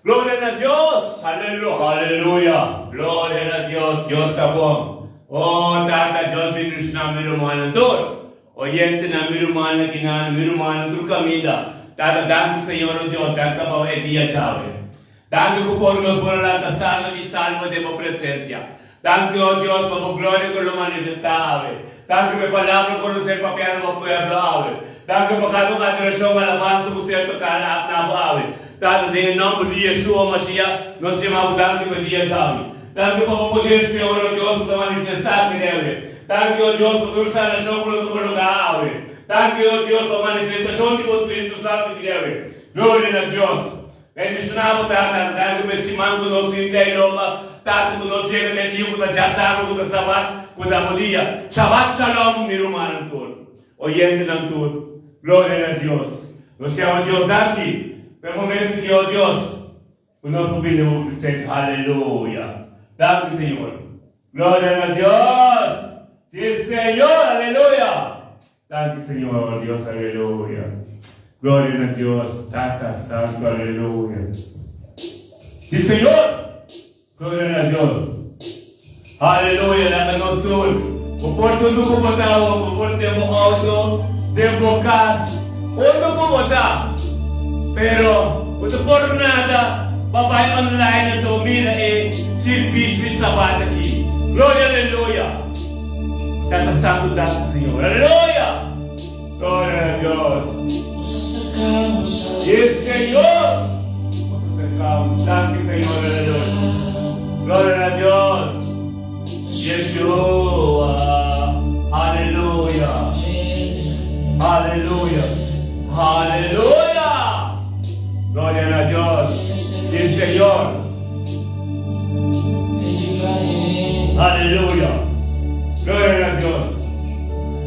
Gloria na Dios! Aleluya! Gloria na Dios! Dios ta bon! Oh, Tata Dios bendiciona mi rumannan tur. Oyentenan, mi rumannan kinan, mi rumannan tur caminda. Tata, danki Señor oh Dios, danki pa e dia djawe. Danki ku por nos por a lanta sano i salvo den bo presencia. Danki, oh Dios, pa bo gloria ku lo manifestá awe. Danki pa e palabra ku lo ser papiá na bo pueblo awe. Danki pa kada un adorashon, alabansa ku ser toká na bo awe. Tata, den e nòmber di Yeshua Mashiach, nos yama bo danki pa e dia djawe. Danki pa bo poder, Señor, oh Dios, ku ta manifestá aki dewe. Danki, oh Dios, pa tur sanashon ku lo tuma lugá awe. Danki, oh Dios, pa manifestashon di bo Spiritu Santu aki dewe. Gloria na Dios. Bendishoná bo Tata, danki pa e siman ku nos tin plei lomba, Tata ku nos yega na e dia ku ta djasabra ku ta sabat ku ta bo dia. Shabat shalom mi rumannan tur, oyentenan tur, gloria na Dios. Nos yama Dios danki pa e momento ki, oh Dios, ku nos por bini den bo presensia. Aleluya. Danki Señor. Gloria na Dios. Si Señor, aleluya. Danki Señor, oh Dios, aleluya. Gloria na Dios, Tata Santo, aleluya. Si Señor, gloria na Dios. Aleluya, laga nos tur. Bo por tur ku bo ta awo, bo por den bo auto, den bo kas, unda ku bo ta. Pero bo ta por nada pa bai online anto mira e sirbishi di Sabat aki. Gloria, aleluya. Tata Santo danki Señor. Aleluya! Gloria na Dios. Yes Señor. Nos acercamos. Danki Señor. Aleluya. Gloria na Dios. Yeshua. Aleluya. Aleluya. Aleluya. Gloria na Dios. Yes Señor. Aleluya! Gloria na Dios!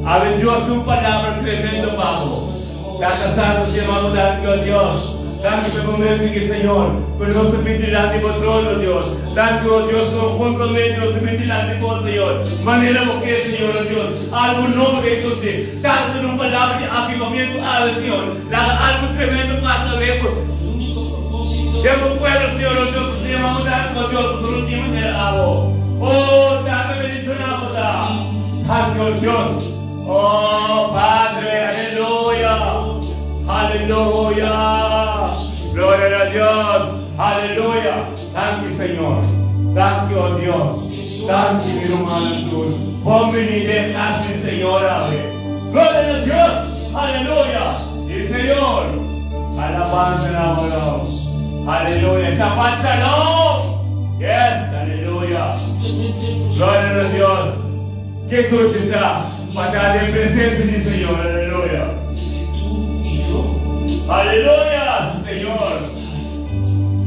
Awe Dios tin un palabra tremendo pa bo. Tata Santo yama bo danki, oh Dios. Danki pa e momento aki, Señor, ku nos ta bin dilanti bo trono, Dios. Danki, oh Dios, konhuntamente nos ta bin dilanti bo, Señor, manera bo ke, Señor, oh Dios. Algu nobo den sosé. Tata tin un palabra di avivamentu awe, Señor. Laga algu tremendo pasa awe ku. Den bo pueblo, Señor, oh Dios, pasobra yama bo danki, oh Dios, pasobra no tin manera abo. Oh, Tata, bendiciona bo ta. Danki, oh Dios. Oh, Padre, aleluya. Aleluya. Gloria na Dios. Aleluya. Danki, Señor. Danki, oh Dios. Danki, mi rumannan tur. Bon bini den cas di Señor awe. Gloria na Dios! Aleluya! Y Señor! Alabanza na bo Dios. Aleluya! Shabbat Shalom! Yes! Aleluya! Gloria na Dios! Ke dushi ta pa ta den presencia di Señor! Aleluya! Aleluya! Si Señor!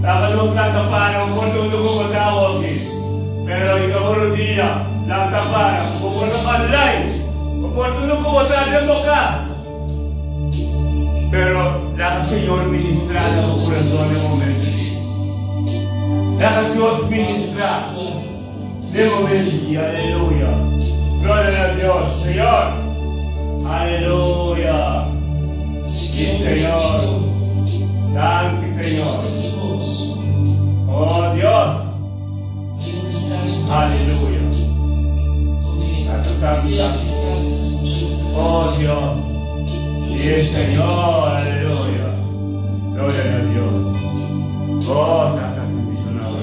Laga nos lanta para un por unda ku bo ta awoki. Pero i ta bo rudia, lanta para, ku bo por ta online. Bo por ta unda ku bo ta den bo kas. Pero laga Señor ministrá na bo kurason den momento aki. Laga Dios ministrá den momento aki. Aleluya. Gloria na Dios. Señor. Aleluya. Sí, Señor. Danki, Señor. Oh, Dios. Aleluya. Oh Dios. Sí, Señor. Aleluya. Gloria a Dios. Oh, tata bendicionado.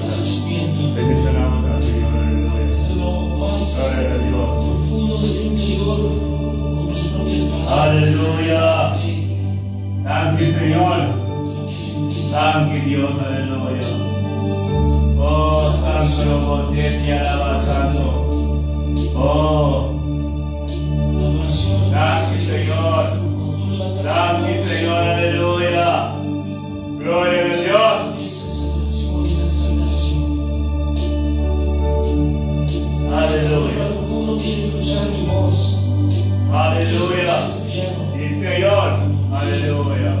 Bendicionado, Señor. Aleluya. Gloria a Dios. Aleluya. Danki, Señor. Danki Dios, aleluya. Oh, santo lobo, Dios te alaba, santo. Oh, danki Señor. Danki Señor, aleluya. Gloria a Dios. Aleluya. Aleluya. Sí, Señor. Aleluya.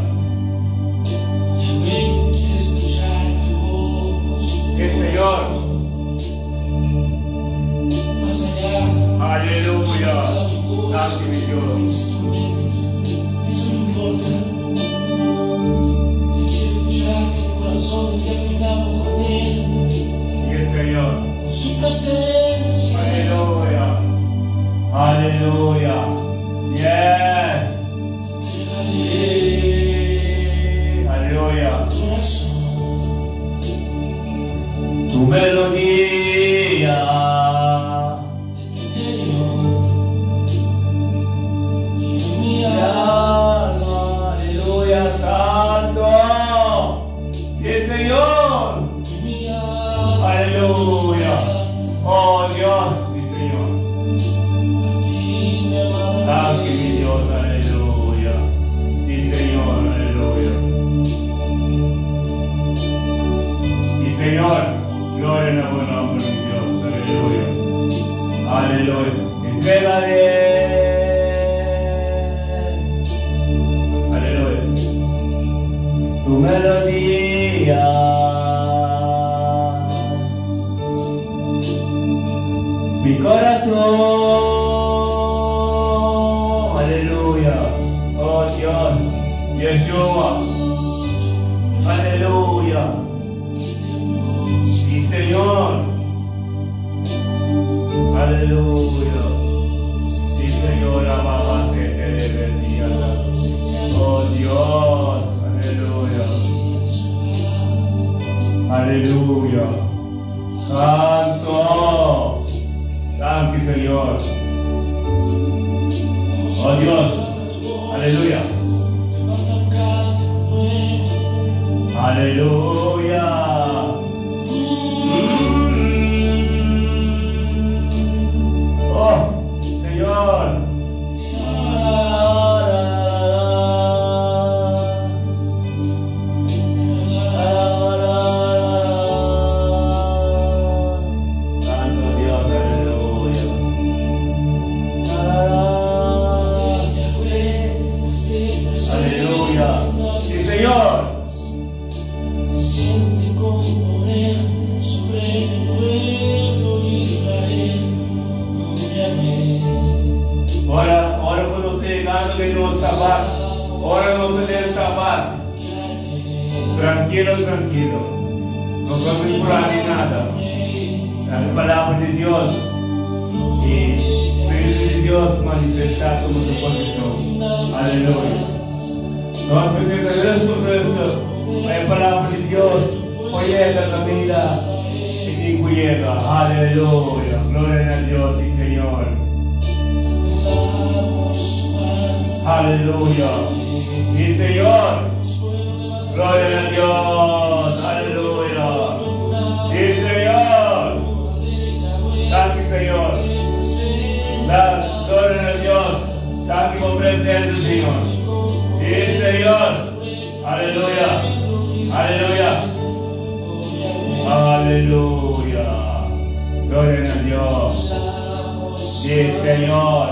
Sí, Señor. Aleluya. Danki, mi Dios. Eso no importa. Yes Señor. Aleluya. Aleluya. Yes. Aleluya. Tu melodia. Aleluya. Santo. Yes Señor. Aleluya. Oh Dios, mi Señor. Danki, mi Dios, aleluya. Sí, Señor, aleluya. Sí, Señor, gloria na bo nomber, mi Dios, aleluya. Aleluya. Entregaré. Aleluya. Tu melodia. Mi corazón. Aleluya. Oh Dios. Yeshua. Aleluya. Sí, Señor. Aleluya. Sí, Señor. Abba, te bendiga. Oh Dios. Aleluya. Aleluya. Santo. Thank you, Señor. Oh Dios. Aleluya. Aleluya. Oh, Señor. Santo Dios, aleluya. Aleluya. Sí, Señor. Desciende con poder sobre tu pueblo Israel. Óyame. Ora, ora ku nos ta yegando den nos Sabat. Ora nos ta den Sabat. Trankilo, trankilo. No ta purá di nada. La palabra di Dios i Spiritu di Dios manifestá komo su posishon. Aleluya. Nos mester ta rustig, rustig. Pa e palabra di Dios por yega kaminda i tin ku yega. Aleluya. Gloria na Dios, sí Señor. Aleluya. Sí Señor. Gloria na Dios. Aleluya. Sí Señor. Danki Señor. Gloria na Dios. Danki pa presensia, Señor. Sí Señor. Aleluya. Aleluya. Aleluya. Gloria na Dios. Sí, Señor.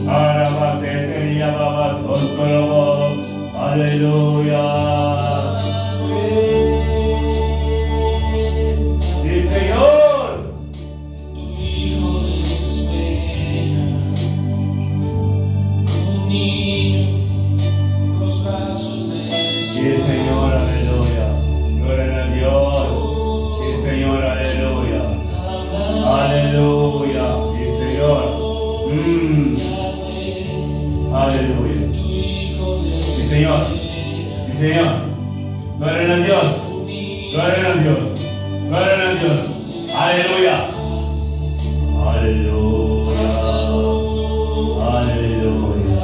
Arabate, baba, sontorobo. Aleluya. Sí, Señor. Tu hijo desespera como un niño por los brazos de Sí, Señor, aleluya. Gloria a Dios. Sí, Señor, aleluya. Aleluya. Sí, Señor. Aleluya. Sí, Señor. Sí, Señor. Gloria a Dios. Gloria a Dios. Gloria a Dios. Aleluya. Aleluya. Aleluya.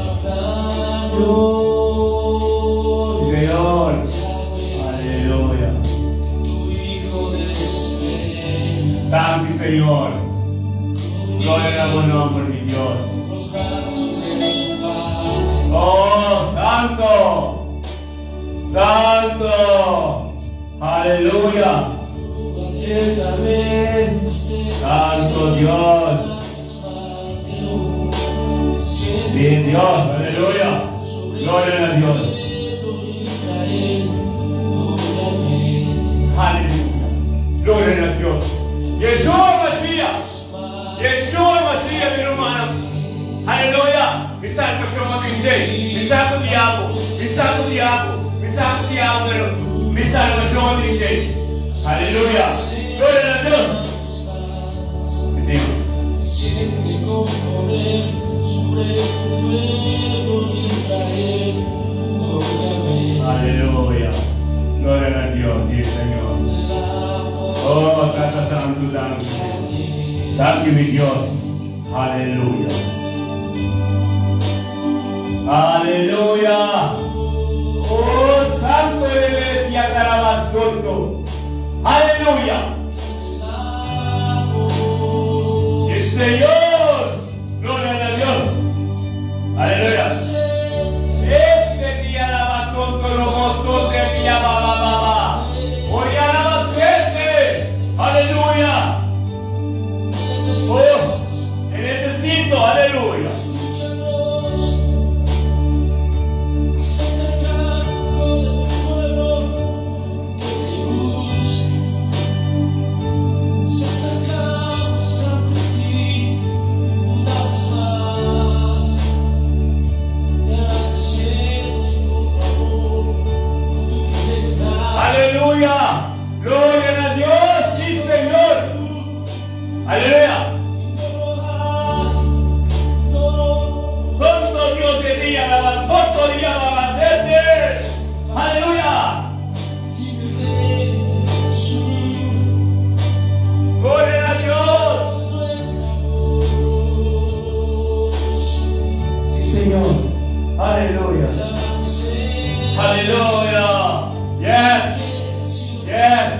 Sí, Señor. Aleluya. Danki, Señor. Gloria a tu nomber, mi Dios. Oh, Santo. Santo. Aleluya. Santo Dios. Sí, Dios. Aleluya. Gloria a Dios. Aleluya. Gloria a Dios. Yeshua Mashiach. Yeshua Mashiach, mi ruman. Aleluya. Mi sa ku shon a bini. Mi sa ku diabel. Mi sa ku diabel. Mi sa ku diabel. Pero Mi salbashon a bini dje. Aleluya! Gloria na Dios! Aleluya! Gloria na Dios, sí Señor. Oh, Tata Santu, danki. Danki, mi Dios. Aleluya! Aleluya! Oh, Santo Iglesia Carabazoto. Aleluya! E Señor! Gloria na Dios! Aleluya! Ese dia labazoto robozote dia ba ba ba ba. Oria labazete. Aleluya! Oh, te necesito, aleluya. Aleluya! Gloria na Dios, sí Señor. Aleluya. Santo Dios de día, alabanzoto día, alabancete. Aleluya. Gloria a Dios. Sí, Señor. Aleluya. Aleluya. Yes. Yes.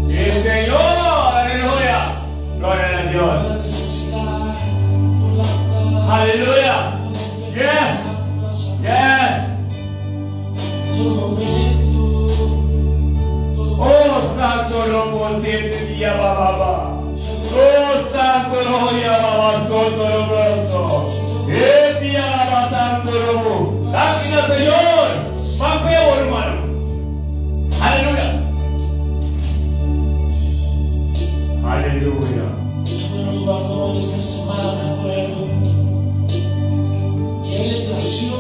Sí, Señor. Aleluya. Gloria a Dios. Aleluya. Yes. Yes. Oh, Santo Robo, siete día, ba, ba, ba. Oh, Santo Robo, ya, ba, ba, soto, robo, so. Eh, día, ba, ba, Santo Robo. Gracias, Señor. Más feo, hermano. Aleluya. Aleluya. Nos guardó en esta semana, pueblo. Y a Él le plació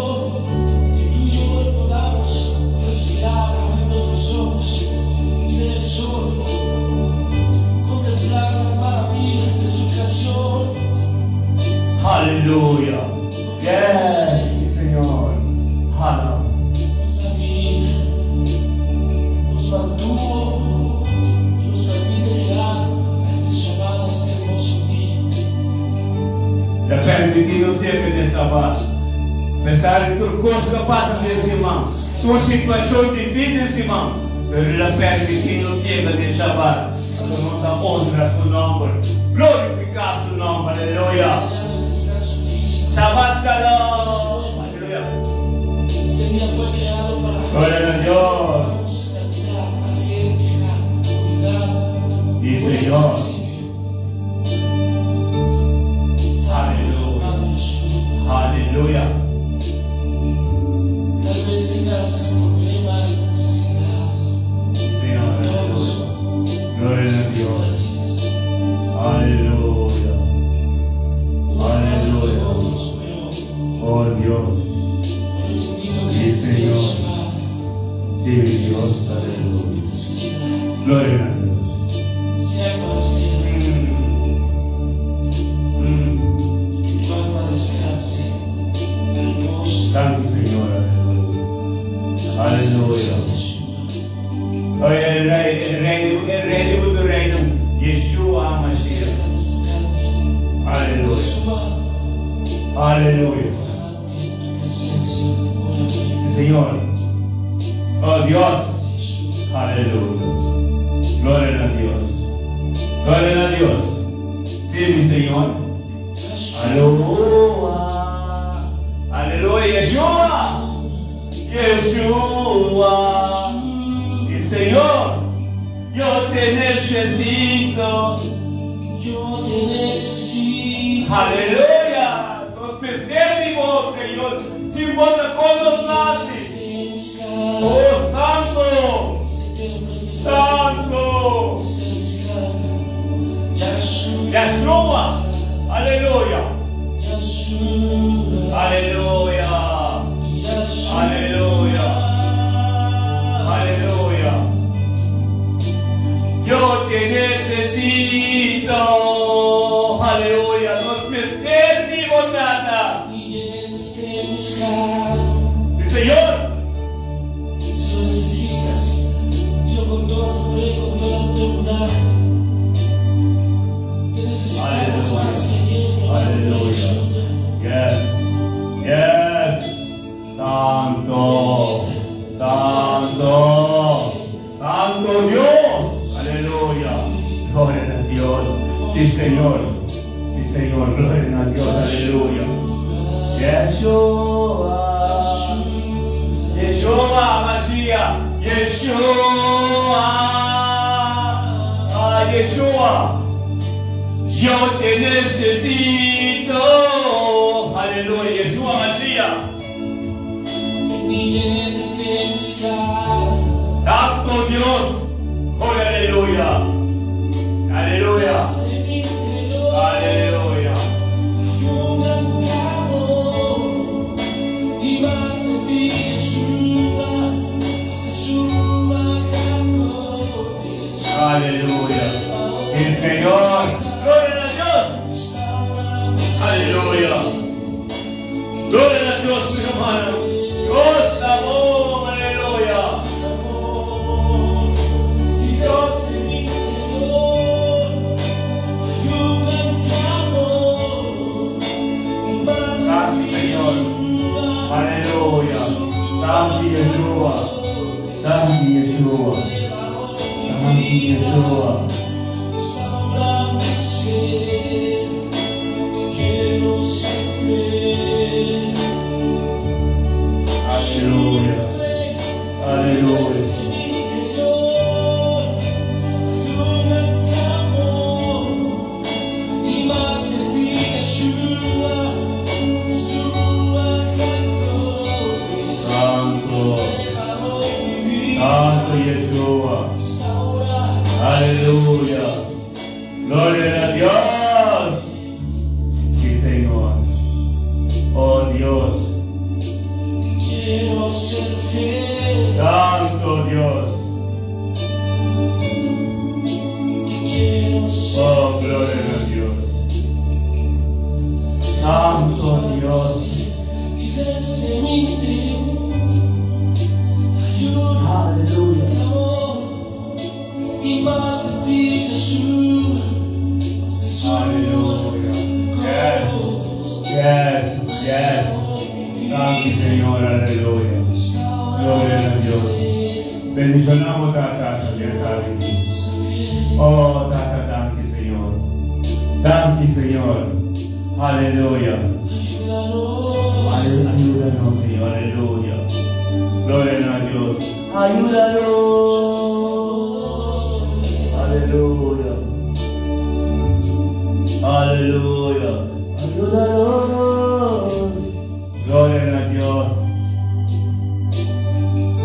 que tú y yo hoy podamos respirar, abrir nuestros ojos y ver el sol, contemplar las maravillas de su creación. Aleluya. Yes, sí, Señor. Aleluya. Nuestra vida nos mantuvo y nos permite llegar a este Shabbat, a este hermoso día. Ta permitiendo semper den Sabat. Apesar di tur kos ku pasa den siman, tur situashon difísil siman, pero El a permití nos yega den Sabat. Pa nos ta honra Su nòmber, glorifiká Su nòmber, aleluya. Más allá del descanso físico. Shabbat Shalom, aleluya. Este día fue creado para Gloria a Dios. cantar, hacer, dejar, cuidar. Sí, Señor. Aleluya. Aleluya. Tal vez tengas problemas, necesidades, Señor, todos gloria a Dios. circunstancias, Aleluya. unos más que Aleluya. otros, pero Oh Dios. hoy te invito a que Sí, este día Señor. Shabbat Sí, mi Dios. para tu Aleluya. necesidad, Gloria a Dios. sea cual sea, y que tu alma descanse, reposo. Santo Señor. Aleluya. Aleluya. Oye, el rey, el rey, el rey de tu reino, Yeshua Mashiach. Acierta nuestro cántico. Aleluya. Yeshua, Aleluya. ante tu presencia, hoy Sí, Señor. Oh Dios. Yeshua. Aleluya. Gloria a Dios. Gloria a Dios. Sí, mi Señor. Aleluya. Aleluya. Yeshua. Yeshua. Sí, Señor. Yo te necesito. Yo te necesito. Aleluya. Nos bendecimos, Señor. Sin bota con nos nace. Este descanso, Oh, Santo. este templo, este Santo. es el descanso. Yeshua. Yeshua. Aleluya. Yeshua. Aleluya. Te he buscado. Sí, Señor. Si lo necesitas, dilo con toda tu fe, con toda tu ternura. Te necesitamos Aleluya. más que ayer, mi amor, Aleluya. Yeshua. Yes. Yes. Santo. Santo. Santo Dios. Aleluya. Gloria a Dios. Sí, Señor. Sí, Señor. Gloria a Dios. Aleluya. Yeshua. Yeshua Mashiach. Yeshua. Ah, Yeshua. Yo te necesito. Aleluya. Yeshua Mashiach. Ven y llena este buscar. Santo Dios. Oh, aleluya. Aleluya. Desde mi interior Aleluya. hay un gran clamor. Y más de ti, Yeshua, se suma HaKodesh. Aleluya. El Señor. Gloria a Dios. Aleluya. Gloria a Dios, mi hermano. Dios amor. Aleluya. Y desde mi interior hay un gran clamor. Y más de Gracias, ti, Señor. Yeshua, Aleluya. Danki Yeshua. Danki Yeshua. Danki Yeshua. Restaura mi ser, te quiero ser fiel. Aleluya. Aleluya. Desde mi interior hay un gran clamor. Y más de ti, Yeshua, Yeshua HaKodesh. Santo. Nueva hoy mi vida, Santo Yeshua. restaura Aleluya. Gloria a Dios. Sí, Señor. Oh Dios. Quiero ser fiel. Santo Dios. Te quiero ser Oh, gloria a Dios. Santo Dios. Y desde mi interior hay un Aleluya. clamor. Y más de ti, Yeshua, más de su Aleluya. Yes. Yes. Yes. Thank you, Señor. Aleluya. Gloria a Dios. Bendicionamos a Tata, Oh, Tata, thank you, Señor. Thank you, Señor. Aleluya. Ayúdanos. Ayúdanos, Señor. Aleluya. Gloria a Dios. Ayúdanos. Aleluya. Aleluya. Ayúdanos. Gloria a Dios.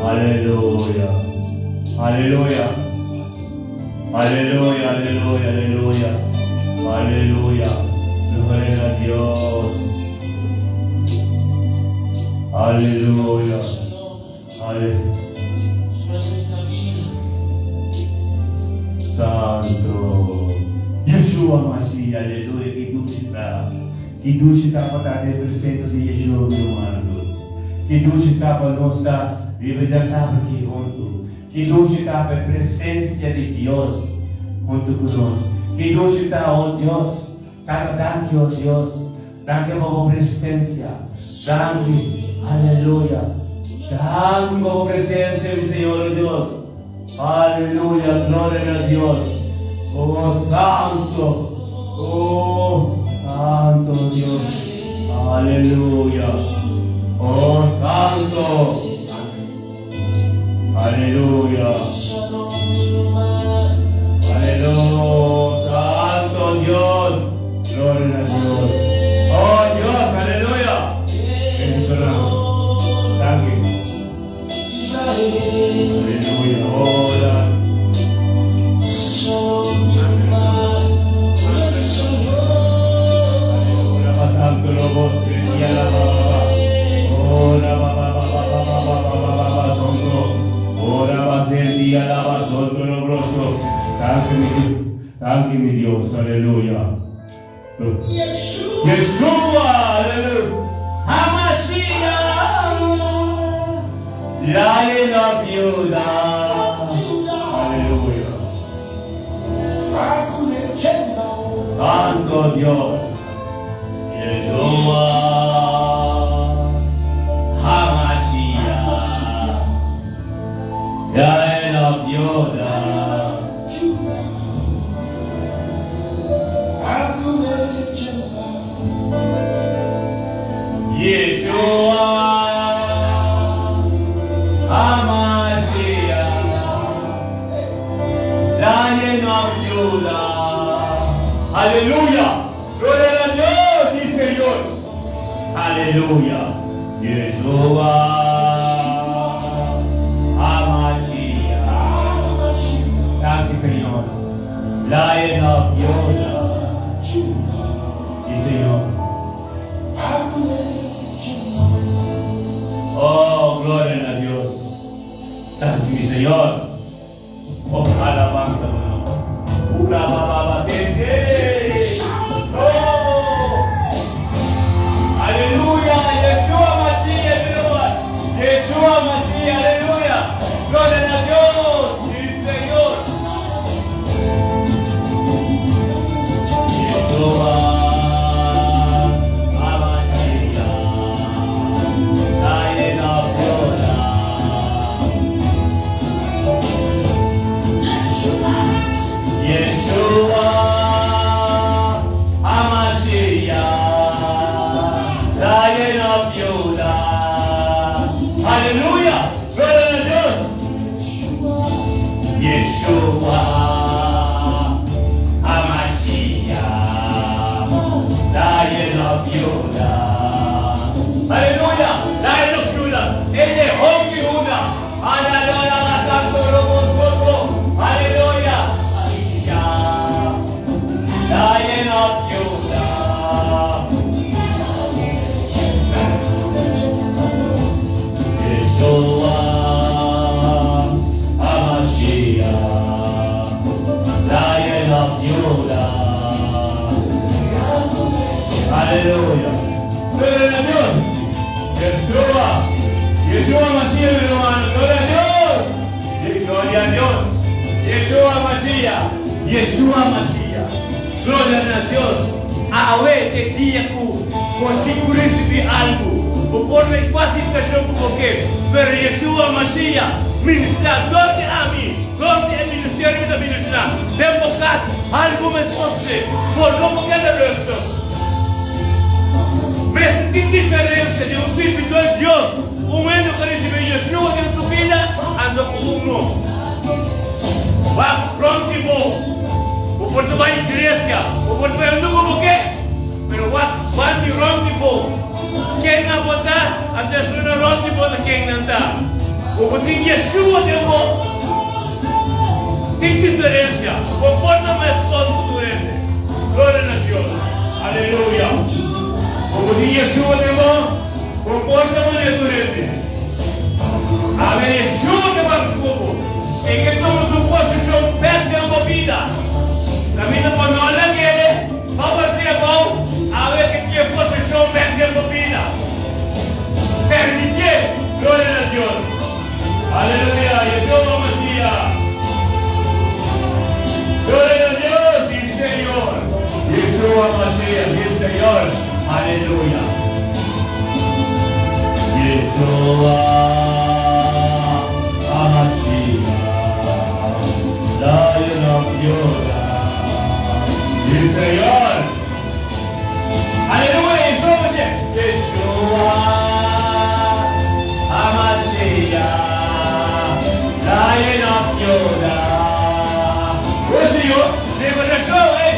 Aleluya. Aleluya. Aleluya, aleluya, aleluya. Aleluya. Gloria a Dios. Aleluya. Aleluya. Sobre nuestra vida. Santo. Yeshua Mashiach, aleluya, ki dushi ta. Ki dushi ta pa ta den presensia di Yeshua, mi ruman. Ki dushi ta pa nos ta riba djasabra aki huntu. Ki dushi ta pa presensia di Dios huntu ku nos. Ki dushi ta, oh Dios. Tata, danki, oh Dios. Danki pa bo presensia. Danki, aleluya. Danki pa bo presensia, mi Señor, oh Dios. Aleluya, gloria a Dios. Oh Santo, oh Santo Dios. Aleluya. Oh Santo. Aleluya. Shalom, mi ruman. Aleluya. Santo Dios. Gloria a Dios. Oh Dios, aleluya. Bendicionamos. Thank you. Israel. Aleluya. Hola. Shalom, mi ruman. Shalom. Ora santo lobo, ya la ba ba. Ora ba ba ba ba ba ba ba ba ba ba santo. Ora va ser día la ba santo lo broso. Thank you, mi Dios. Thank you, mi Dios. Aleluya. Yeshua. Yeshua, aleluya. Hamashiach. Dios. Yeshua HaMashiach, Lion of Judah. Yeshua HaMashiach, Lion of Judah. Aleluya! Gloria na Dios, si Señor. Aleluya. Yeshua HaMashiach. Thank you, Señor. Lion of Judah. Si Señor. Oh, gloria na Dios. Thank you, Señor. Oh, alabanza mo. Ura ba ba ba sente. Oh! Aleluya, Yeshua Mashiach, Yeshua Mashiach, aleluya. Gloria a Dios, sí, Señor. Yeshua HaMashiach, Lion of Judah. Yeshua HaMashiach, Lion of Judah. Aleluya, gloria a Dios. Yeshua HaMashiach, Lion of Judah. Aleluya, Lion of Judah. E Leon di Juda. Aleluya, Aleluya. Lion of Judah. Yeshua HaMashiach, Lion of Judah. Aleluya. Gloria a Dios. Yeshua. Yeshua Mashiach, mi hermano. Gloria a Dios. Y gloria a Dios. Yeshua Mashiach. Yeshua Mashiach. Gloria a Dios. Awe ta dia ku bo tin ku risibí algu. Bo por den kua situashon ku bo ke. Pero Yeshua Mashiach ministrá dor di ami, dor di e ministerio mi ta ministrá. Den bo kas, algu mester sosodé. Bo no por keda rustig. Mester tin diferensia di un sirbidó di Dios, un hende ku a risibí Yeshua den su bida, anto ku un no. Wak rònt di bo. Bo por ta bai iglesia, bo por ta bai unda ku bo ke, pero wak ban di rònt di bo. Ken nan bo ta, anto esunnan rònt di bo ta ken nan ta. Bo por tin Yeshua den bo. Tin diferensia. Bo por ta meskos ku tur hende. Gloria na Dios. Aleluya. Bo por tin Yeshua den bo, bo por ta manera tur hende. Awe Yeshua ta papia ku bo. E ke tuma su posishon bèk den bo bida. Kaminda bo no lag'é pa parti abou, awe ke tin e posishon bèk den bo bida. Permitié. Gloria na Dios. Aleluya. Yeshua Mashiach. Gloria na Dios y Señor. Yeshua Mashiach y Señor. Aleluya. Yeshua HaMashiach, Lion of Judah. Y Señor. Aleluya. Yeshua Mashiach. Yeshua HaMashiach, Lion of Judah. O Señor, liberashon, eh?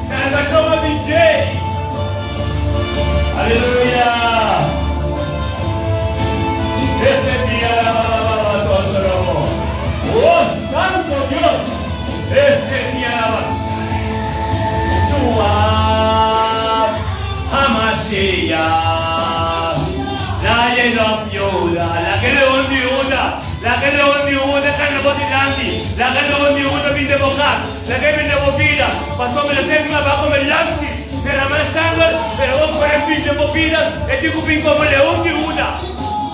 Salbashon a bini. Aleluya. Este dia la ba ba ba ba to. Oh, Santo Dios. Este dia la ba. Yeshua HaMashiach, Lion of Judah, laga Leon di Juda, laga Leon di Juda kana bo dilanti, laga Leon di Juda bin den bo kas, laga bin den bo bida, pasobra mi ta sinti mi a bai kome lamchi, derama sanger, pero bo por bin den bo bida, e tin ku bin komo Leon di Juda.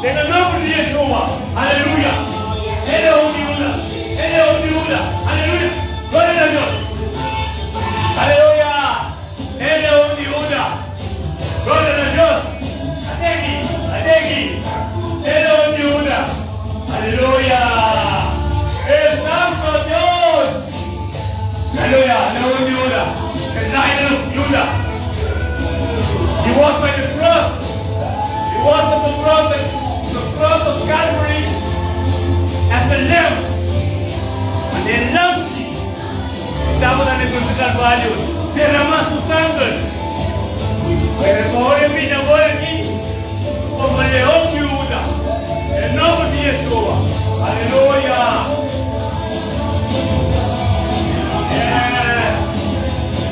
Den e nòmber di Yeshua, aleluya! E Leon di Juda, e Leon di Juda, aleluya! Gloria na Dios! Aleluya! was by the cross. He was at the cross, the cross of Calvary as a lamb. And the lamb tabata na krus di Kalvario, derama su sanger. Pero por e bini awor aki komo Leon di Huda, den nomber di Yeshua. Aleluya! Yes!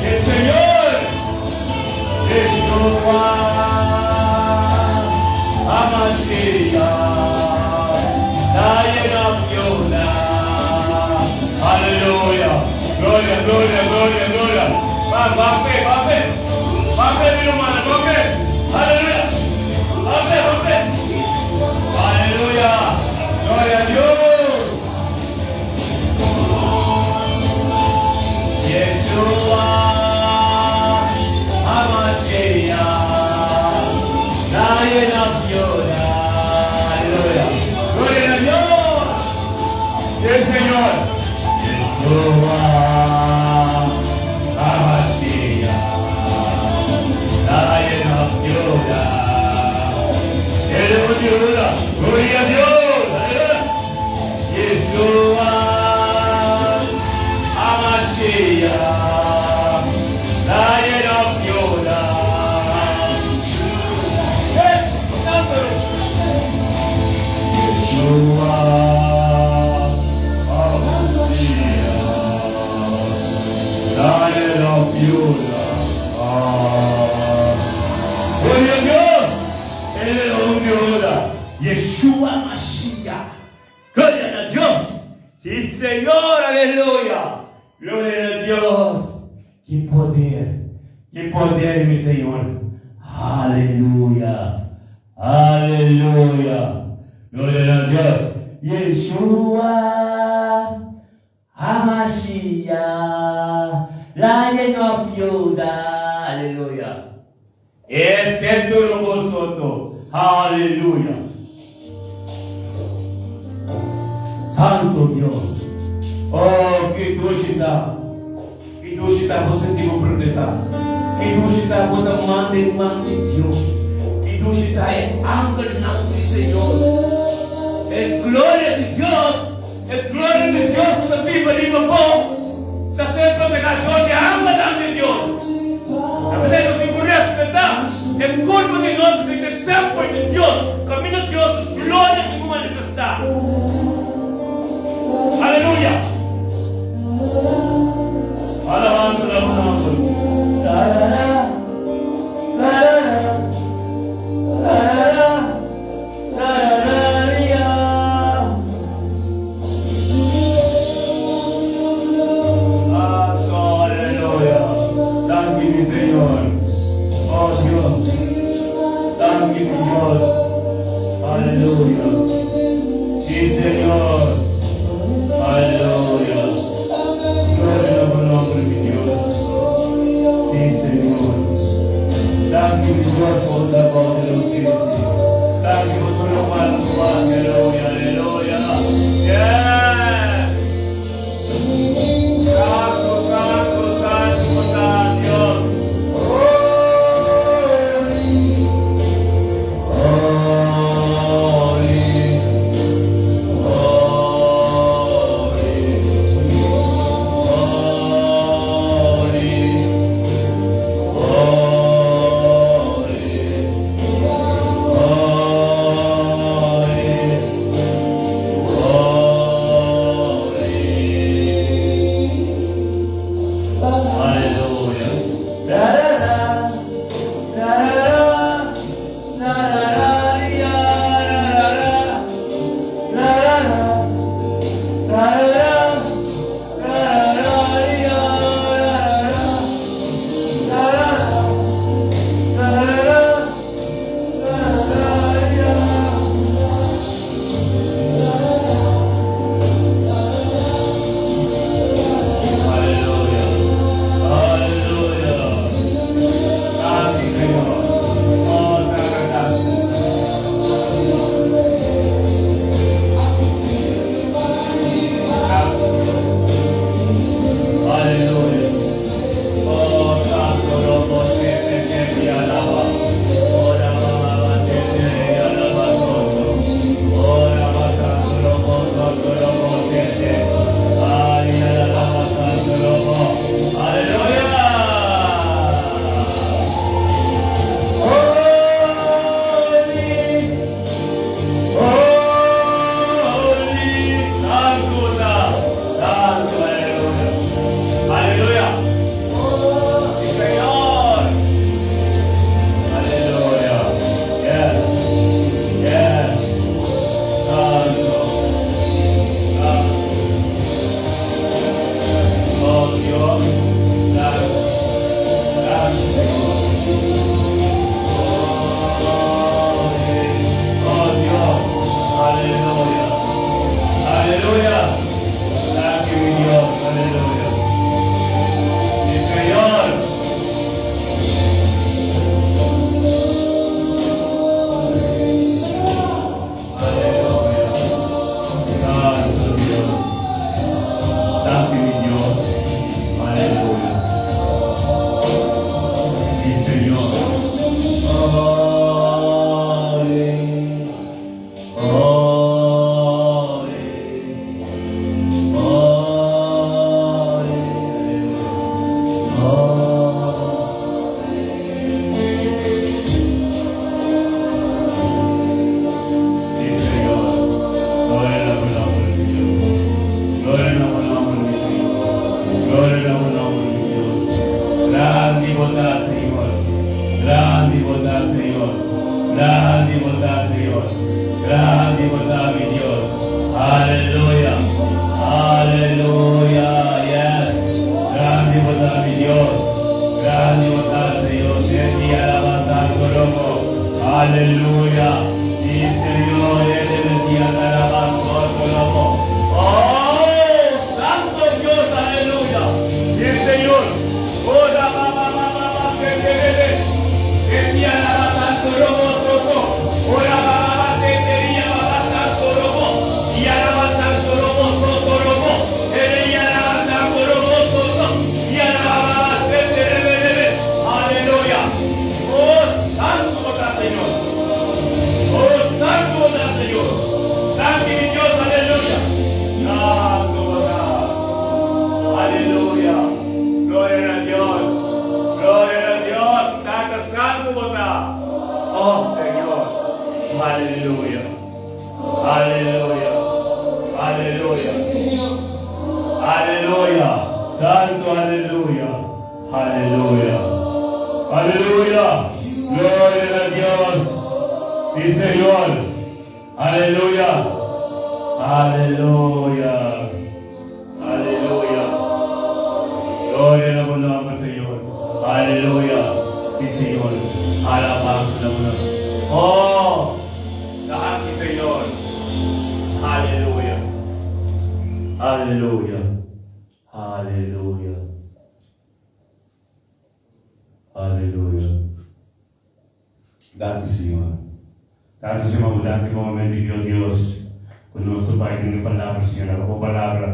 El Señor Yeshua HaMashiach, Lion of Judah. Aleluya! Gloria, gloria, gloria, gloria. Va, va, fe, va, fe. Va, fe, mi hermano, va, fe. Aleluya. Va, fe, va, fe. Aleluya. Gloria a Dios. Yeshua HaMashiach, Lion of Judah. Aleluya. Gloria a Dios. Sí, Señor. Yeshua HaMashiach, Lion of Judah. El León de Judá. Gloria a Dios. Aleluya. Yeshua HaMashiach, Lion of Judah. Hey, cántalo. Yeshua HaMashiach, Lion of Judah. Ah. Gloria a Dios. El León de Judá. Yeshua Mashiach. Gloria a Dios. Sí, Señor, aleluya. Gloria a Dios. Ki poder. Ki poder, mi Señor. Aleluya. Aleluya. Gloria a Dios. Yeshua HaMashiach, Lion of Judah. Aleluya. Excepto vosotros. Aleluya. Santo Dios. Oh, ki dushi ta. Ki dushi ta bo sinti bo protestá. Ki dushi ta bo ta man den man di Dios. Ki dushi ta e angelnan di Señor. E gloria di Dios, e gloria di Dios ku ta biba riba bo, ta ser protehá dor di e angelnan di Dios. Ta p'esei nos tin ku respetá e kurpo di nos ku ta e tèmpel di Dios, kaminda Dios su gloria tin ku manifestá. Aleluya! Alabansa na bo nòmber. Tarara, tarara, tarara, tarararia. Santo, aleluya. Danki mi Señor. Oh Dios. Danki mi Dios. Aleluya. Sí, Señor. Aleluya. Gloria a bo nòmber, mi Dios. Sí, Señor. Danki mi Dios pa bo trabou di hustisia. Danki pa tur lokual ku bo hasi. Aleluya, aleluya. Yes! Santu, santu, santu bo ta, Dios. Holy, holy, holy. Grandi bo ta, mi Dios. Aleluya. Aleluya. Yes. Grandi bo ta, mi Dios. Grandi bo ta, Señor. Senti alaba santo loco. Aleluya. Sí, Señor. Ede Mesías alaba santo loco. Oh, santo Dios. Aleluya. Sí, Señor. Oh, la ba ba ba ba ba se se re re. Senti alaba santo loco soto. Oh, la ba ba ba se te ria ba ba santo loco. Y alaba santo loco soto loco. Ere y alaba santo loco soto. Y alaba ba ba se te re re re re. Aleluya. Oh, santo bo ta Señor. Oh, santo bo ta Señor. Santi mi Dios, aleluya. Santo bo ta. Aleluya. Gloria na Dios. Gloria na Dios. Tata santo bo ta. Oh, Señor. Aleluya. Aleluya. Aleluya. Aleluya. Santo aleluya. Aleluya. Aleluya. Gloria na Dios. Sí, Señor. Aleluya. Aleluya. Aleluya. Gloria na bo nomber, Señor. Aleluya. Sí, Señor. Alabanza na bo nomber. Oh, danki, Señor. Aleluya. Aleluya. Aleluya. Aleluya. Danki, Señor. Danki, Señor, danki pa momento aki, oh Dios, ku nos ta bai den e palabra, Señor. Laga bo palabra,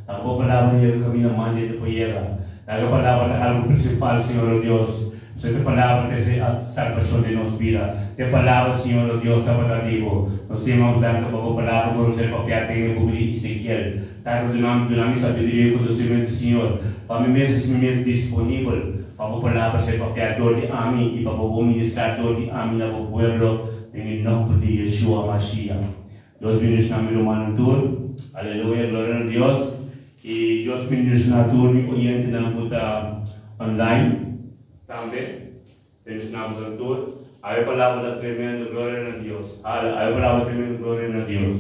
laga bo palabra yega kaminda manda e ta por yega. Laga e palabra ta algu prinsipal, Señor, oh Dios. Pasobra e palabra ta esei salbashon den nos bida. Te palabra, Señor, oh Dios, tabata di bo. Nos ta yama bo danki pa bo palabra ku nos a papia den e buki di Ezekiel. Tata, duna mi, duna mi sabiduria i konosementu, Señor, pa mi mes hasi mi mes disponibel pa bo palabra ser papiá dor di ami i pa bo bo ministrá dor di ami na bo pueblo, den e nòmber di Yeshua Mashiach. Dios bendishoná mi rumannan tur. Aleluya, gloria na Dios. I Dios bendishoná tur mi oyentenan ku ta online tambe. Bendishoná boso tur. Awe palabra ta tremendo, gloria na Dios. Awe palabra tremendo, gloria na Dios.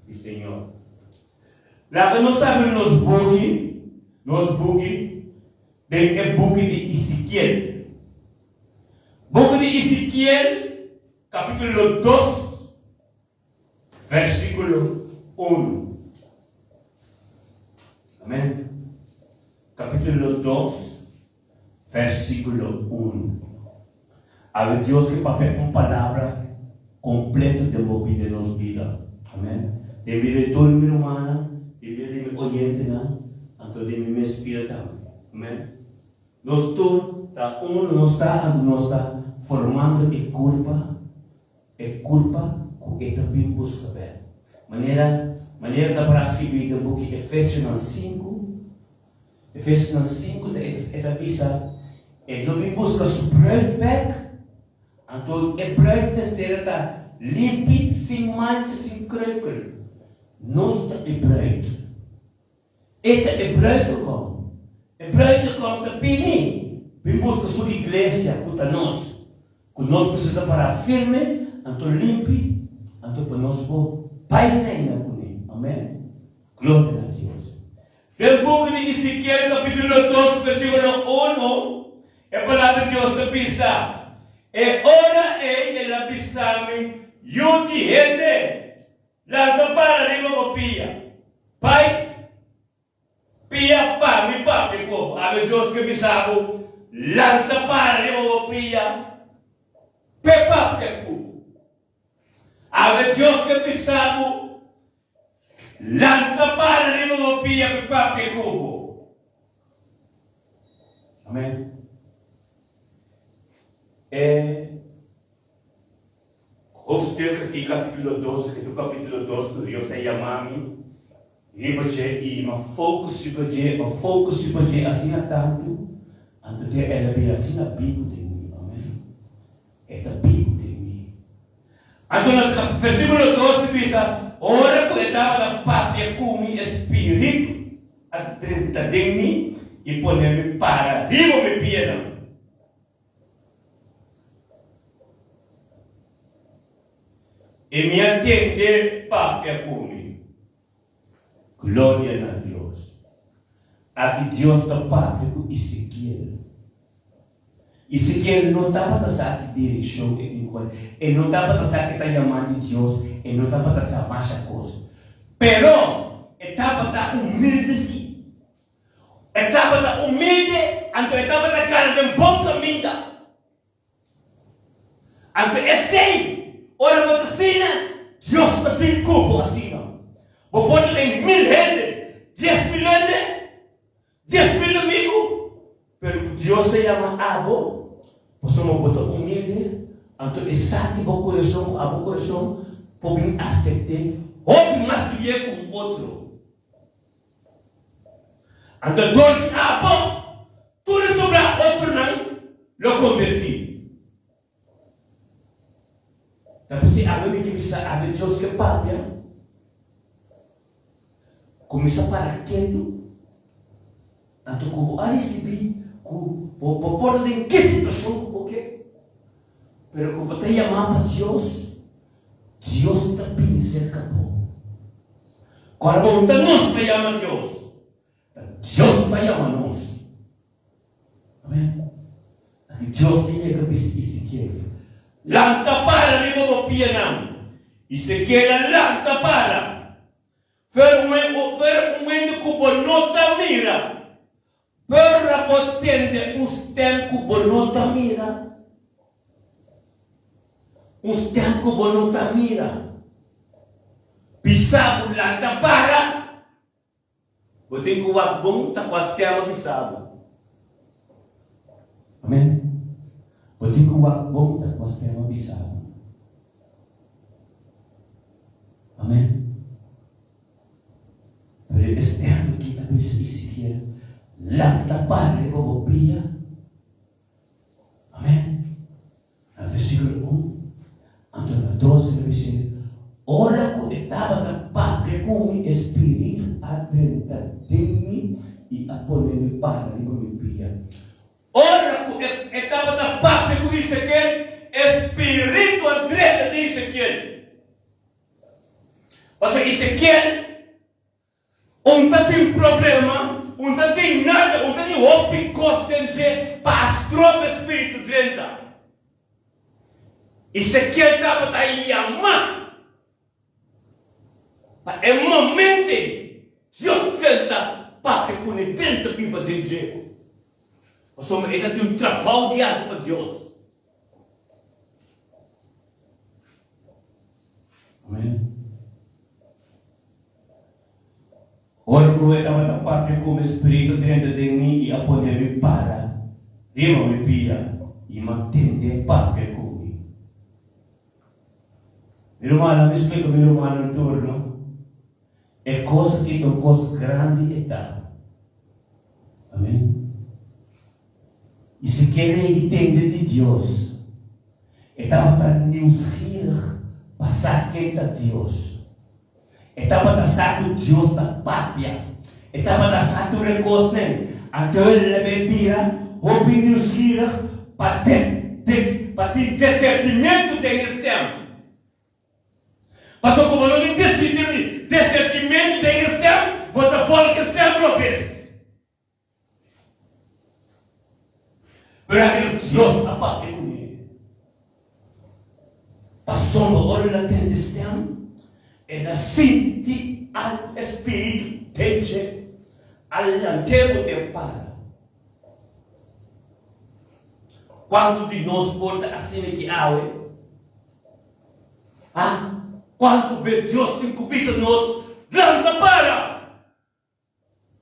I Señor. Laga nos abri nos buki, nos buki, den e buki di Ezekiel. Buki di Ezekiel, kapítulo dos, versíkulo unu. Amèn. Kapítulo dos, versíkulo unu. Awe Dios ke papia un palabra kompleto den bo bida, den nos bida. Amèn. Den bida di tur mi rumannan, den bida di mi oyentenan, anto den mi mes bida tambe. Amèn. Nos tur ta unu, nos ta, anto nos ta formando e kurpa, e kurpa ku e ta bin buska bèk. Manera, manera ta para skibí den buki Efesionan sinku, Efesionan sinku ta e ta bisa, E lo bin buska su bruid bek, anto e bruid mester ta limpi, sin mancha, sin kreukel. Nos ta e bruid. E ta e bruidegom. E bruidegom ta bini bin buska su iglesia ku ta nos, ku nos mester ta pará firme, anto limpi, anto pa nos por bai reina kuné. Amen. Gloria na Dios. Den buki di Ezekiel kapítulo dos versíkulo unu, e Palabra di Dios ta bisa, E ora ei el a bisa mi, Yu di hende, lanta para riba bo pia, bai pia pa mi papia ku bo. Awe Dios ke bisa bo, Lanta para riba bo pia, p'e papia ku bo. Awe Dios ke bisa bo, Lanta para riba bo pia pi papia ku bo. Amen. E hoofdstuk aki, kapitulo dos, e tu kapitulo dos ku Dios a yama mi riba dje i m'a focus riba dje, m'a focus riba dje asina tantu, anto te el a bira asina bibu den mi. Amen. E ta bibu den mi. Anto na versíkulo dos ta bisa, Ora ku e tabata papia ku mi, e spiritu a drenta den mi i pone mi para riba mi pianan. I mi a tende papia ku mi. Gloria na Dios! Aki Dios ta papia ku Ezekiel. Ezekiel no tabata sa ki direkshon e tin ku bai. E no tabata sa ke ta yamá di Dios, e no tabata sa masha kos. Pero e tabata humilde sí. E tabata humilde, anto e tabata kana den bon kaminda. Anto esei, ora bo ta asina, Dios ta tin ku bo asina. Bo por ta den mil hende, 10,000 hende, 10,000 amigu, pero ku Dios ta yama abo, pasobra bo ta humilde, anto e sa di bo kurason ku abo kurason por bin asept'é hopi mas bien ku un otro. Anto dor di abo, tur e sobrá otronan lo kombertí. Ta p'esei awe mi ke bisa awe Dios ke papia, kuminsá para ketu, anto ku bo a risibí ku bo bo por ta den ke situashon ku bo ke, pero ku bo ta yamá pa Dios, Dios ta bini serka bo. Kòrda bo ta nos ta yama Dios, ta Dios ta yama nos. Amen. Aki Dios a yega bisa Ezekiel, Lanta para riba bo pianan. Ezekiel a lanta para. Fer un fer un hende ku bo no ta mira. Ora bo tende un stèm ku bo no ta mira, un stèm ku bo no ta mira, bisa bo lanta para, bo tin ku wak bon ta kua stèm a bisa bo. Amen. Bo tin ku wak bon ta kua stèm a bisa bo. Amen. Pero e stèm aki a bisa Ezekiel, Lanta para riba bo pia. Amèn. Na versíkulo un, anto na dos el a bis'é, Ora ku e tabata papia ku mi, e spiritu a drenta den mi i a pone mi para riba mi pia. Ora ku e tabata papia ku Ezekiel, e spiritu a drenta den Ezekiel. Pasobra Ezekiel un ta tin problema, un ta tin nada, un ta tin hopi kos den dje pa a stroba e spiritu drenta. Ezekiel tabata yama pa e momento ei Dios drenta papia kuné, drenta biba den dje. Pasobra e ta tin un trabou di hasi pa Dios. Amen. Ora ku e tabata papia ku mi, Spiritu drenta den mi i a pone mi para riba mi pia i m'a tende papia ku mi. Mi rumannan, mi splika mi rumannan tur, no? E kos aki ta un kos grandi e ta. Amen. I si kere i tende di Dios, e tabata nieuwsgierig pa sa ken ta Dios. E tabata sa ku Dios ta papia. E tabata sa tur e kosnan. Anto el a bay bira hopi nieuwsgierig pa pa tin desertimiento den e stem. Pasobra ku bo no tin desertimiento den e stem, bo ta volg e stem robes. Pero aki Dios a papia ku mi. Pasobra ora el a tende stem, el a sinti al Espiritu den dje, a lant'é ku den para. Kuantu di nos por ta asina ki awe? Ha? Kuantu be Dios tin ku bisa nos, Lanta para!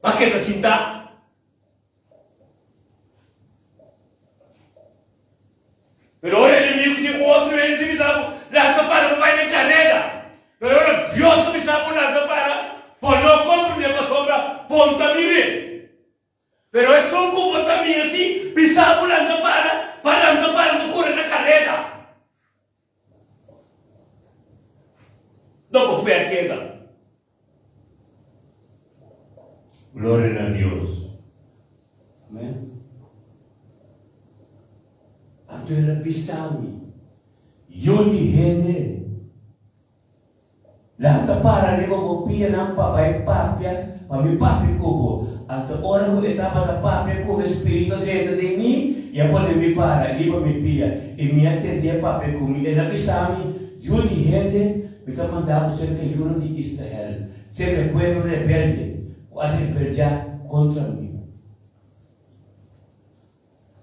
Pa keda sintá. Pero ora enemigu tin otro hende ta bisa bo, Lanta para bo bai den kareda. Pero ora Dios ta bisa bo lanta para, bo no komprendé pasobra bo no ta mir'é. Pero esun ku bo ta mira si bisa bo lanta para, pa lanta para no kore na kareda. No bo fe a keda. Gloria na Dios. Amen. Anto el a bisa mi, Yu di hende. Lanta para riba bo pianan pa bai papia, pa mi papia ku bo. Anto ora ku e tabata papia ku mi, Spiritu a drenta den mi i a pone mi para riba mi pia, i mi a tend'é papia ku mi. El a bisa mi, Yu di hende, mi ta manda bo serka yunan di Israel, serka e pueblo rebelde ku a rebeldiá kontra mi.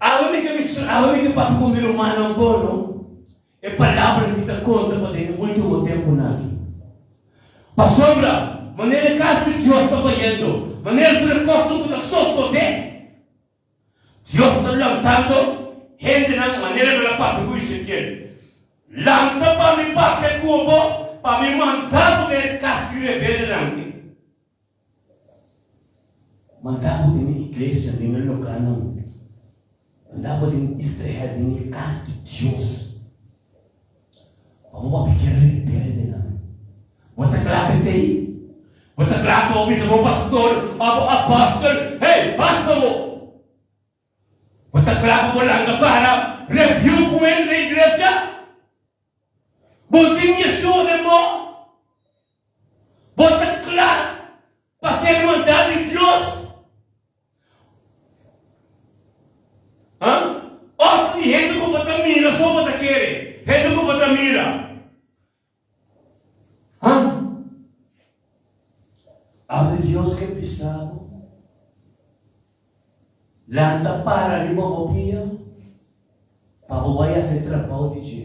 Awe mi ke awe mi ke papia ku mi rumannan bono. E palabra ki ta konta pa den e último tempunan aki. Pasobra, manera e kas di Dios ta bayendo, manera tur e kosnan ku ta sosodé, Dios ta lantando hendenan manera el a papia ku Ezekiel, Lanta pa mi papia ku bo, pa mi manda bo den e kas di rebeldenan aki. Manda bo den e iglesia, den e lokalnan. Manda bo den Israel, den e kas di Dios, pa bo papia ku e rebeldenan. Bo ta kla pa esei? Bo ta kla pa bo bisa bo pastor òf bo apòstel, Hey, basta bo! Bo ta kla pa bo lanta para rebuke un hende den iglesia? Bo tin Yeshua den bo? Bo ta kla pa ser mandá di Dios? Ha? Òf di hende ku bo ta mira so bo ta kere? Hende ku bo ta mira. Ha? Awe Dios ke bisa bo, Lanta para riba bo pia pa bo bai hasi e trabou di dje.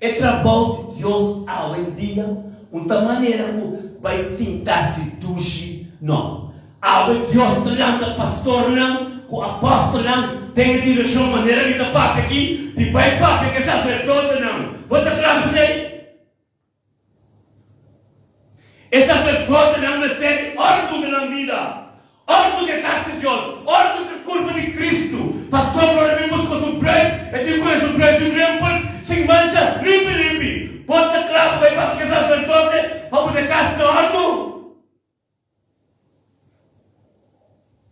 E trabou di Dios awendia un ta manera ku bai sinta si dushi, no. Awe Dios ta lanta pastornan ku apòstelnan den e direkshon manera mi ta papia aki di bai papia ku e saserdotenan. Bo ta kla ku esei? E saserdotenan mester di òrdu den nan bida, òrdu di e kas di Dios, òrdu di e kurpa di Kristu. Pasobra ora mi buska su bruid, e tin ku e su bruid di rempel, sin mancha, limpi limpi. Bo ta kla pa bai papia ku e saserdote pa buska e kas na òrdu?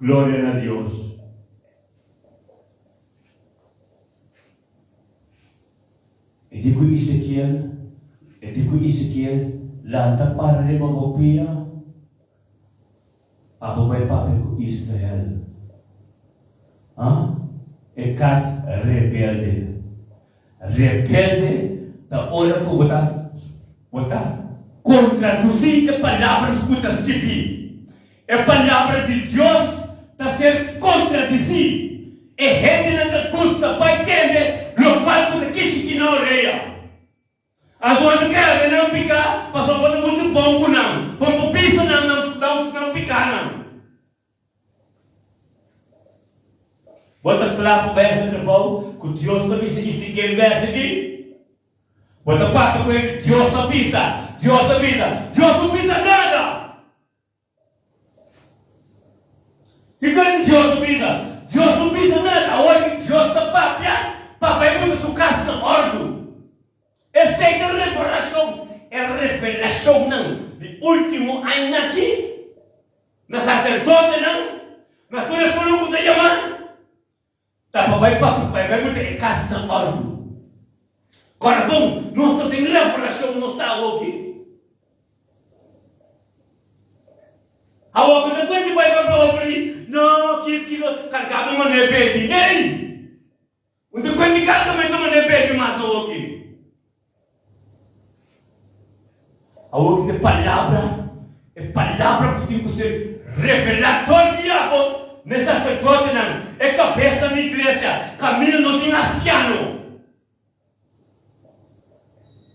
Gloria na Dios. E di ku Ezekiel, e di ku Ezekiel, Lanta para riba bo pia, pa bo bai papia ku Israel. Ha? E kas rebelde. Rebelde ta ora ku bo ta bo ta kontradusí e palabras ku ta skibí. E palabra di Dios ta ser kontradisí. E hendenan ta gusta bai tende lokual ku ta kishiki nan orea. Algun ta kere nan piká pasobra bo ta muchu bon ku nan, bo por bisa nan nan pikánan. Bo ta kla pa bai hasi trabou ku Dios ta bisa i si kel bes aki? Bo ta papia ku hende, Dios a bisa, Dios a bisa. Dios no bisa nada! Kiko di Dios a bisa? Dios no bisa nada. Awor ki Dios ta papia, pa bai pone su kas na òrdu. Esei ta revelashon, e revelashonnan di último aña aki. Na saserdotenan, na tur esunnan ku ta yamá, ta pa bai papia, pa bai buta e kas na òrdu. Kòrda bon, nos ta den revelashon, nos ta awoki. Awoki ta kuenti bai papia ofri, no, ki, ki, karga bo manera bebi. Nei! Un ta kuenti kargamentu manera bebi mas awoki. Awor ki ta e palabra, e palabra ku tin ku ser revelá tur dia bo na e saserdotenan, e kabesnan di iglesia, kaminda no tin asiano.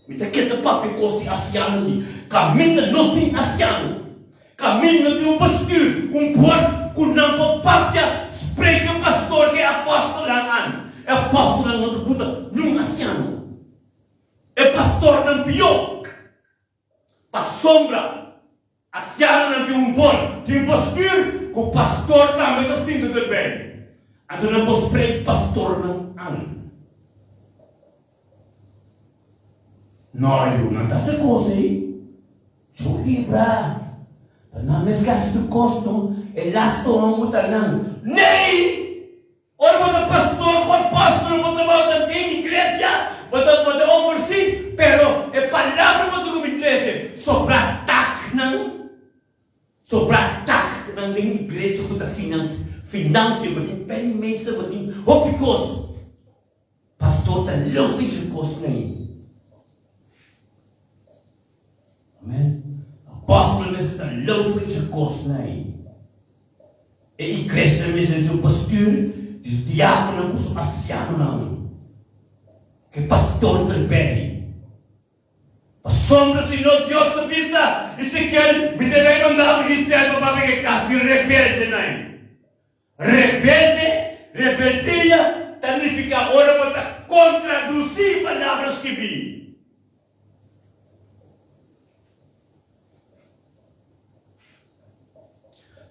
Mi ta keda papia kos di asiano aki, kaminda no tin asiano, kaminda no tin un bestuur, un bord ku nan por papia, spreke pastor ku e apòstelnan an. E apòstelnan no ta buta niun asiano. E pastornan pió pasobra asianonan tin un bon tin un bestuur ku pastor tambe ta sinta derbei. Anto nan por spreek pastornan an. No yu, nan ta hasi kos ei. Chu libra. Ta nan mes ke hasi tur kos no. E lasto homber ta nan. Nei! Ora bo ta pastor ku apòstol bo trabou ta den iglesia, bo ta bo ta oversee, pero e palabra bo ta ku mi trese sobrá. nan den iglesia ku ta finansia, bo tin penny mesa, bo tin hopi kos. Pastor ta leu fin dje kosnan ei. Amen. Apòstel mester ta leu fin dje kosnan ei. E iglesia mester di su pastur, di su diákononan ku su ansianonan. Ke pastor ta rebel. Pasobra si nos Dios ta bisa Ezekiel, Mi ta bai manda mi servo pa bin e kas di rebeldenan. Rebelde, rebeldia, ta nifiká ora bo ta kontradusí palabra skibí.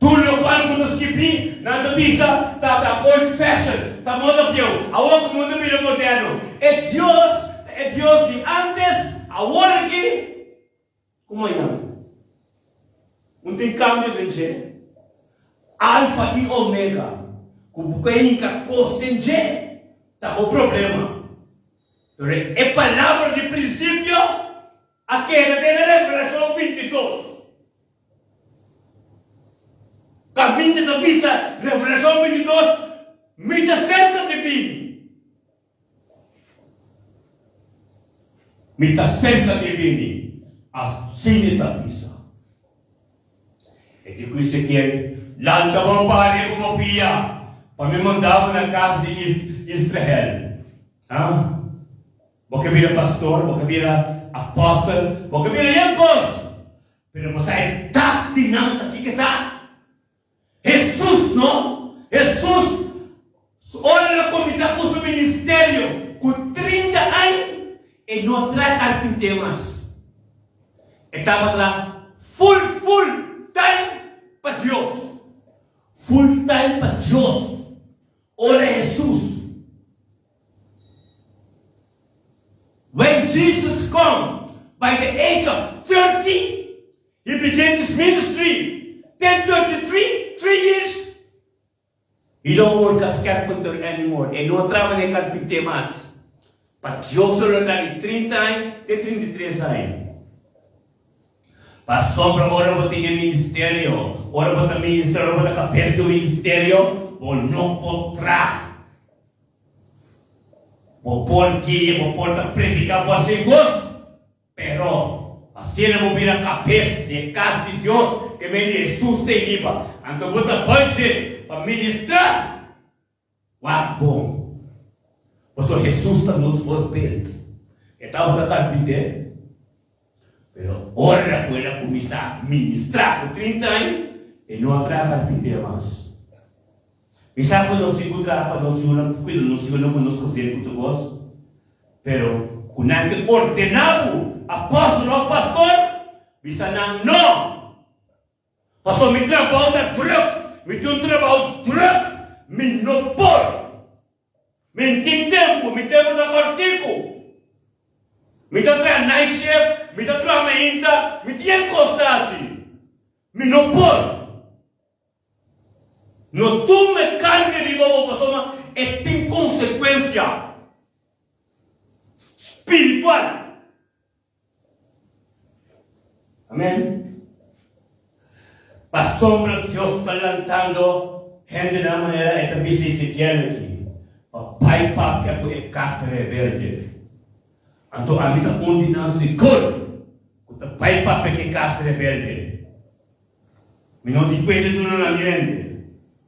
Tur lokual ku ta skibí, nan ta bisa ta ta old fashion, ta moda bieu. Awor ku mundu bira moderno, e Dios ta e Dios di antes, awor aki ku mañan. Un tin kambio den dje. Alfa i Omega, ku bo ka hinka kos den dje, ta bo problema. Pero e palabra di prinsipio a keda den e Revelashon 22. Kaminda ta bisa Revelashon 22, Mi ta serka di bini. Mi ta serka di bini, asina ta bisa. E di ku Ezekiel, Lanta bo pari ku bo pia, pa mi manda bo na kas di Israel. Ha? Bo ke bira pastor, bo ke bira apòstel, bo ke bira yen kos, pero bo sa e tak di nan ta kiko ta? Hesus no? Hesus, ora el a kuminsá ku su ministerio ku 30 aña, e no a traha karpinté mas. E tabata full full time pa Dios. Full time pa Dios. Ora Hesus When Jesus come by the age of 30, he began his ministry. Ten 33, 3 years. He don't work as carpenter anymore. E no traha manera carpinté mas. Pa Dios lo ta di 30 aña te 33 aña. Pasobra ora bo tin e ministerio, ora bo ta ministra, ora bo ta kabes di un ministerio, bo no por traha. Bo por guia, bo por ta prediká, bo hasi kos, pero asina bo bira kabes di e kas di Dios ke medio di Hesus ta hiba, anto bo ta budget pa ministra. Wak bon, pasobra Hesus ta nos voorbeeld. E tabata carpinter, pero ora cu el a cuminsa ministra cu 30 aña, e no a traha carpinter mas. Mi sa cu nos tin cu traha pa nos yunan, cuida nos yunan cu nos gezin cu tur cos, pero cu nan ke ordena bo apostel of pastor, bisa nan no! Pasobra mi trabou ta druk, mi tin un trabou druk, mi no por. Mi no tin tempu, mi tempu ta kòrtiku. Mi ta traha night shift, mi ta traha mainta, mi tin e kos ta hasi. Mi no por. No tuma e karga riba bo pasobra e tin konsekuensia spiritual. Amen. Pasobra Dios ta lantando hende na manera e ta bisa Ezekiel aki, pa bai papia ku e kas rebelde. Anto ami ta un di nan sigur ku ta bai papia ku e kas rebelde. Mi no tin kuenta duna nan hende.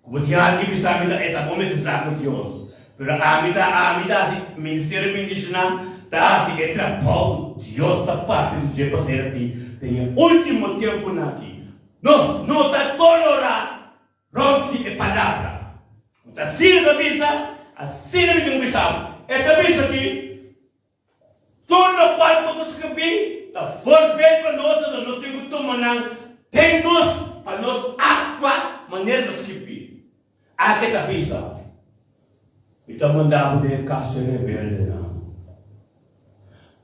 Ku bo tin algu bisa mi ta e ta bo mester sa ku Dios. Pero ami ta ami ta hasi ministerio bendishoná ta hasi e trabou ku Dios ta papia di dje pa ser hasi den e ultimo tempunan aki. Nos no ta tolorá rònt di e palabra. Ku ta asina ta bisa, asina mi tin ku bisa bo. E ta bisa ki. Tur lokual ku ta skirbí ta voorbeeld pa nos, anto nos tin ku tuma nan den nos pa nos aktua manera ta skirbí. Ake ta bisa, Mi ta manda bo den e kas di rebeldenan.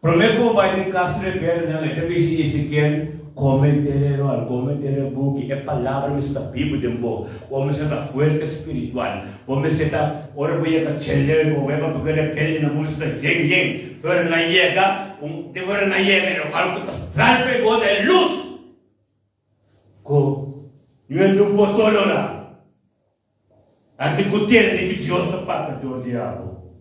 Promé ku bo bai den kas di rebeldenan, e ta bisa Ezekiel, Kome dere ròl, kome dere buki, e palabra mester ta bibu den bo. Bo mester ta fuerte spiritual. Bo mester ta, ora bo yega cheleu, bo weba pa rebelde nan, bo mester ta yen yen. Ora nan yega, un, te ora nan yega, e local ku ta stral pa e bo ta e lus. Ku. Niun hende no por tolorá. Antes ku tende ki Dios ta papia dor di abo.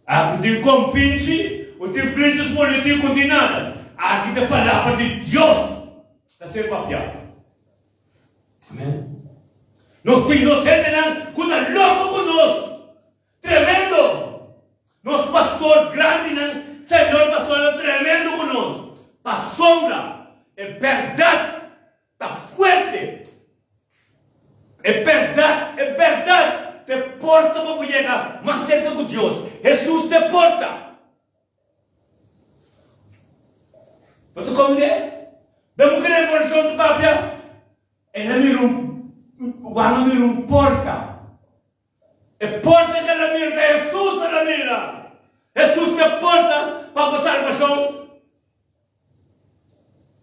Aki tin kompinchi, un tin vriendjes politiko, un tin nada. Aki ta palabra di Dios ta ser papiá. Amen. Nos tin nos hendenan ku ta loko ku nos. Tremendo! Nos pastor grandinan, señor pastornan tremendo ku nos. Pasobra e bèrdat Ta fuerte. E bèrdat, e bèrdat ta e porta pa bo yega mas serka ku Dios. Hesus ta e porta. Bo ta komprendé? Den buki Revelashon ta papia, El a mira un, Juan a mira un porta. E porta ku el a mira ta Hesus el a mira. Hesus ta e porta pa bo salbashon.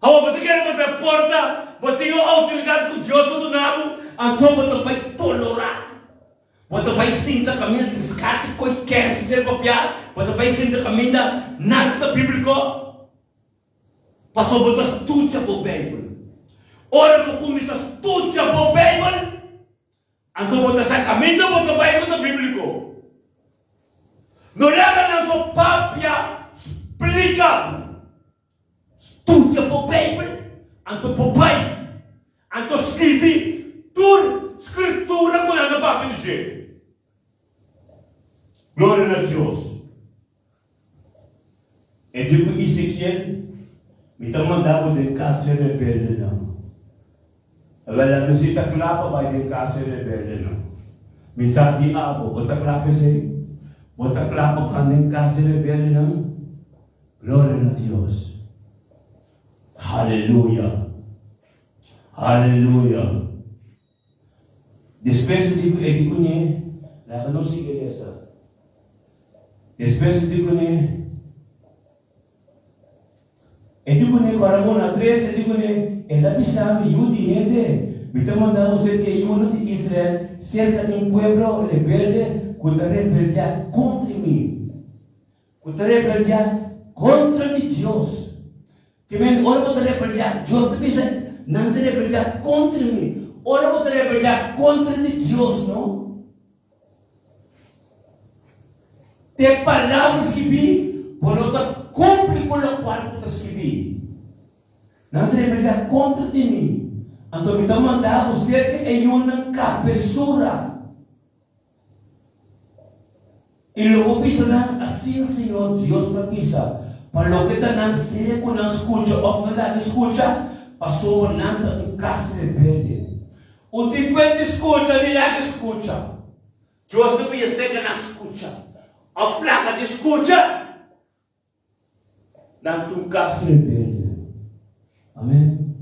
Awor bo ta kere bo ta e porta, bo tin e outoridat ku Dios a duna bo, anto bo ta bai tolorá. Bo ta bai sinta kaminda di skati koi kers ser papiá, bo ta bai sinta kaminda nada ta bíbliko. Pasobra bo ta studia bo Beibel. Ora bo kuminsá studia bo Beibel, Anto bo ta sa kaminda bo ta bai ku ta bíbliko. No laga nan so papia splika bo. Studia bo Beibel, anto bo bai. Anto skibi tur skritura ku nan ta papia di dje. Gloria na Dios. E di ku Ezekiel, Mi ta manda bo den kas dje rebeldenan. Awel, ami si ta kla pa bai den kas dje rebeldenan. Mi sa di abo, bo ta kla pa esei? Bo ta kla pa ban den kas dje rebeldenan? Gloria na Dios! Haleluya! Haleluya! Despues di ku e di kuné, laga nos sigui resa. Despues di kuné, e di kuné kòrda bon na tres, e di kuné, El a bisa mi, Yu di hende, mi ta manda bo serka e yunan di Israel, serka di un pueblo rebelde ku ta rebeldiá kontra mi. Ku ta rebeldiá kontra di Dios. Ke men ora bo ta rebeldiá, Dios ta bisa, nan ta rebeldiá kontra mi. Ora bo ta rebeldiá kontra di Dios, no? Te palabra skibí, bo no ta kumpli ku lokual ku ta skibí. Nan ta rebeldiá kontra di mi, anto mi ta manda bo serka e yunan kabesura. I lo bo bisa nan, Asina Señor Dios ta bisa, Pa loke ta nan sea ku nan skucha òf no laga skucha, pasobra nan ta un kas rebelde. Un tin kuent di skucha ni laga skucha. Dios ta pidi sea ku nan skucha òf laga di skucha. Nan ta un kas rebelde. Amen.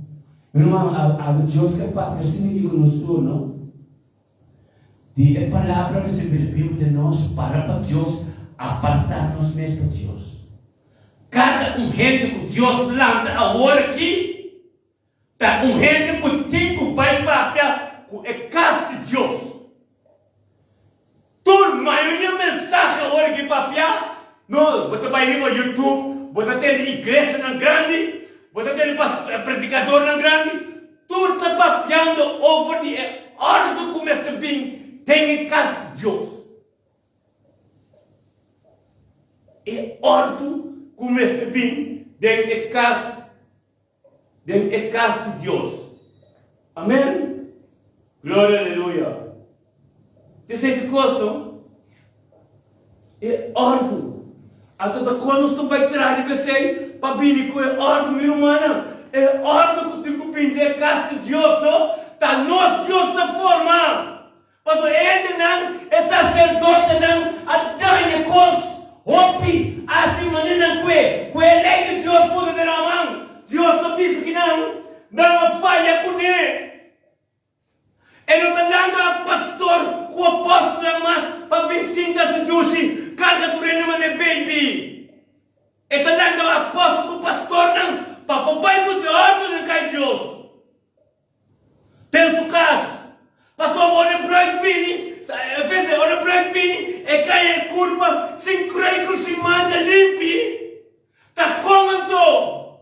Mi ruman, awe Dios ke papia asina aki ku nos tur, no? Di e palabra mester bira bibu den nos, para pa Dios, apartá nos mes pa Dios. Kada un hende ku Dios lanta awor aki, ta un hende ku tin ku bai papia ku e kas di Dios. Tur mayoria mensahe ora ki papia, no, bo ta bai riba YouTube, bo ta tende iglesianan grandi, bo ta tende predikadornan grandi, tur ta papiando over di e òrdu ku mester bin den e kas di Dios. E òrdu ku mester bin den e kas den e kas di Dios. Amen. Gloria aleluya. Te senti kos no? E òrdu. Anto ta kon nos ta bai traha riba esei pa bini ku e òrdu, mi rumannan? E òrdu ku tin ku bini den e kas di Dios no ta nos Dios ta forma. Pasobra e hendenan, e saserdotenan, a daña kos hopi hasi manera nan kue ku e lei di Dios pone den nan man. Dios ta bisa ki nan, nan a faya kuné. E no ta lanta pastor ku apòstelnan mas pa bin sinta hasi dushi karga tur hende manera beibi. E ta lanta apòstel ku pastornan pa por bai ku di òrdu den kai Dios. Den su kas. Pasobra ora e bruid bini, Efesio, ora e bruid bini, e kai e kurpa sin kruikel, sin mancha, limpi. Ta kon anto?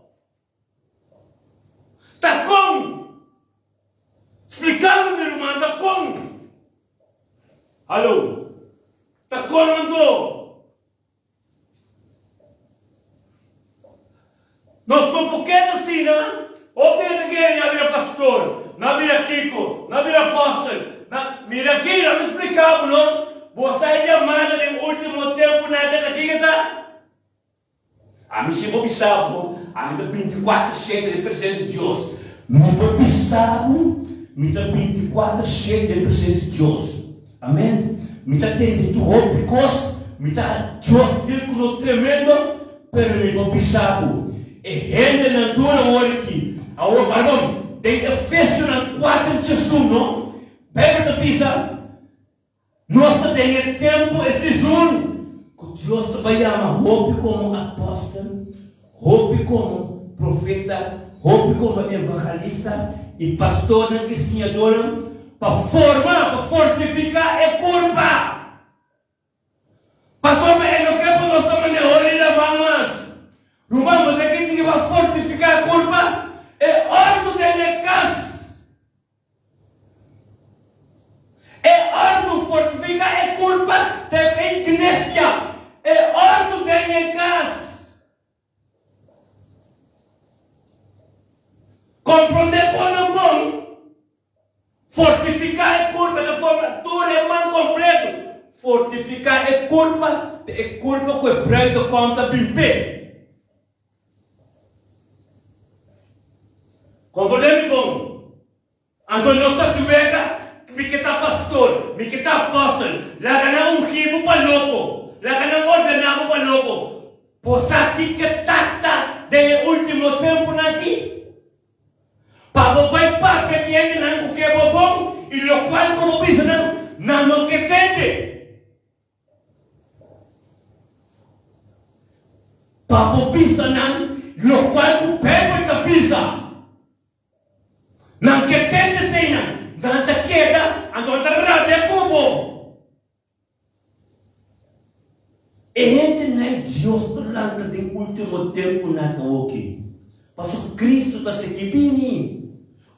Ta kon? Hallo. Ta kon anto? Nos no por keda asina. Hopi hende kere na bira pastor, na bira kiko, na bira apostel, na. Mira aki, laat mi splika bo no. Bo sa e yamada den ultimo tempunan ke ta kin e ta? Ami si bo bisa bo, ami ta binti kuater shete den presensia di Dios. Mi por bisa bo, mi ta binti kuater shete den presensia di Dios. Amen. Mi ta tende tur hopi kos, mi ta Dios deal ku nos tremendo, pero mi por bisa bo, e hendenan tur awor aki, awor pardon, den Efesionan kuater djesun no, Bijbel ta bisa, Nos ta den e tempu, e sezon, ku Dios ta bai yama hopi komo apòstel, hopi komo profeta, hopi komo evangelista i pastornan i siñadornan pa forma, pa fortifiká e kurpa. Pasobra e no ke ku nos ta manera holi laman mas. Ruman, bo sa ken tin ke bai fortifiká e kurpa? E òrdu den e kas. E òrdu fortifiká e kurpa den e iglesia. E òrdu den e kas. Komprondé kon nan bon. Fortifiká e kurpa ta forma tur e man kompleto. Fortifiká e kurpa ta e kurpa ku e bruidegom ta bin p'e. Komprondé mi bon? Anto nos ta si wega, mi ke ta pastor, mi ke ta apòstel, laga nan ungí bo pa loko, laga nan ordená bo pa loko. Bo sa kiko takta den e último tempunan aki? Pa bo bai papia ki hendenan ku ke bo bon i lokual ku bo bisa nan, nan no ke tende. Pa bo bisa nan lokual ku Beibel ta bisa. Nan ke tende eseinan, nan ta keda, anto nan ta rabia ku bo. E hende na e Dios ta lanta den ultimo tempunan ta oki, pasobra Cristo ta sigui bini.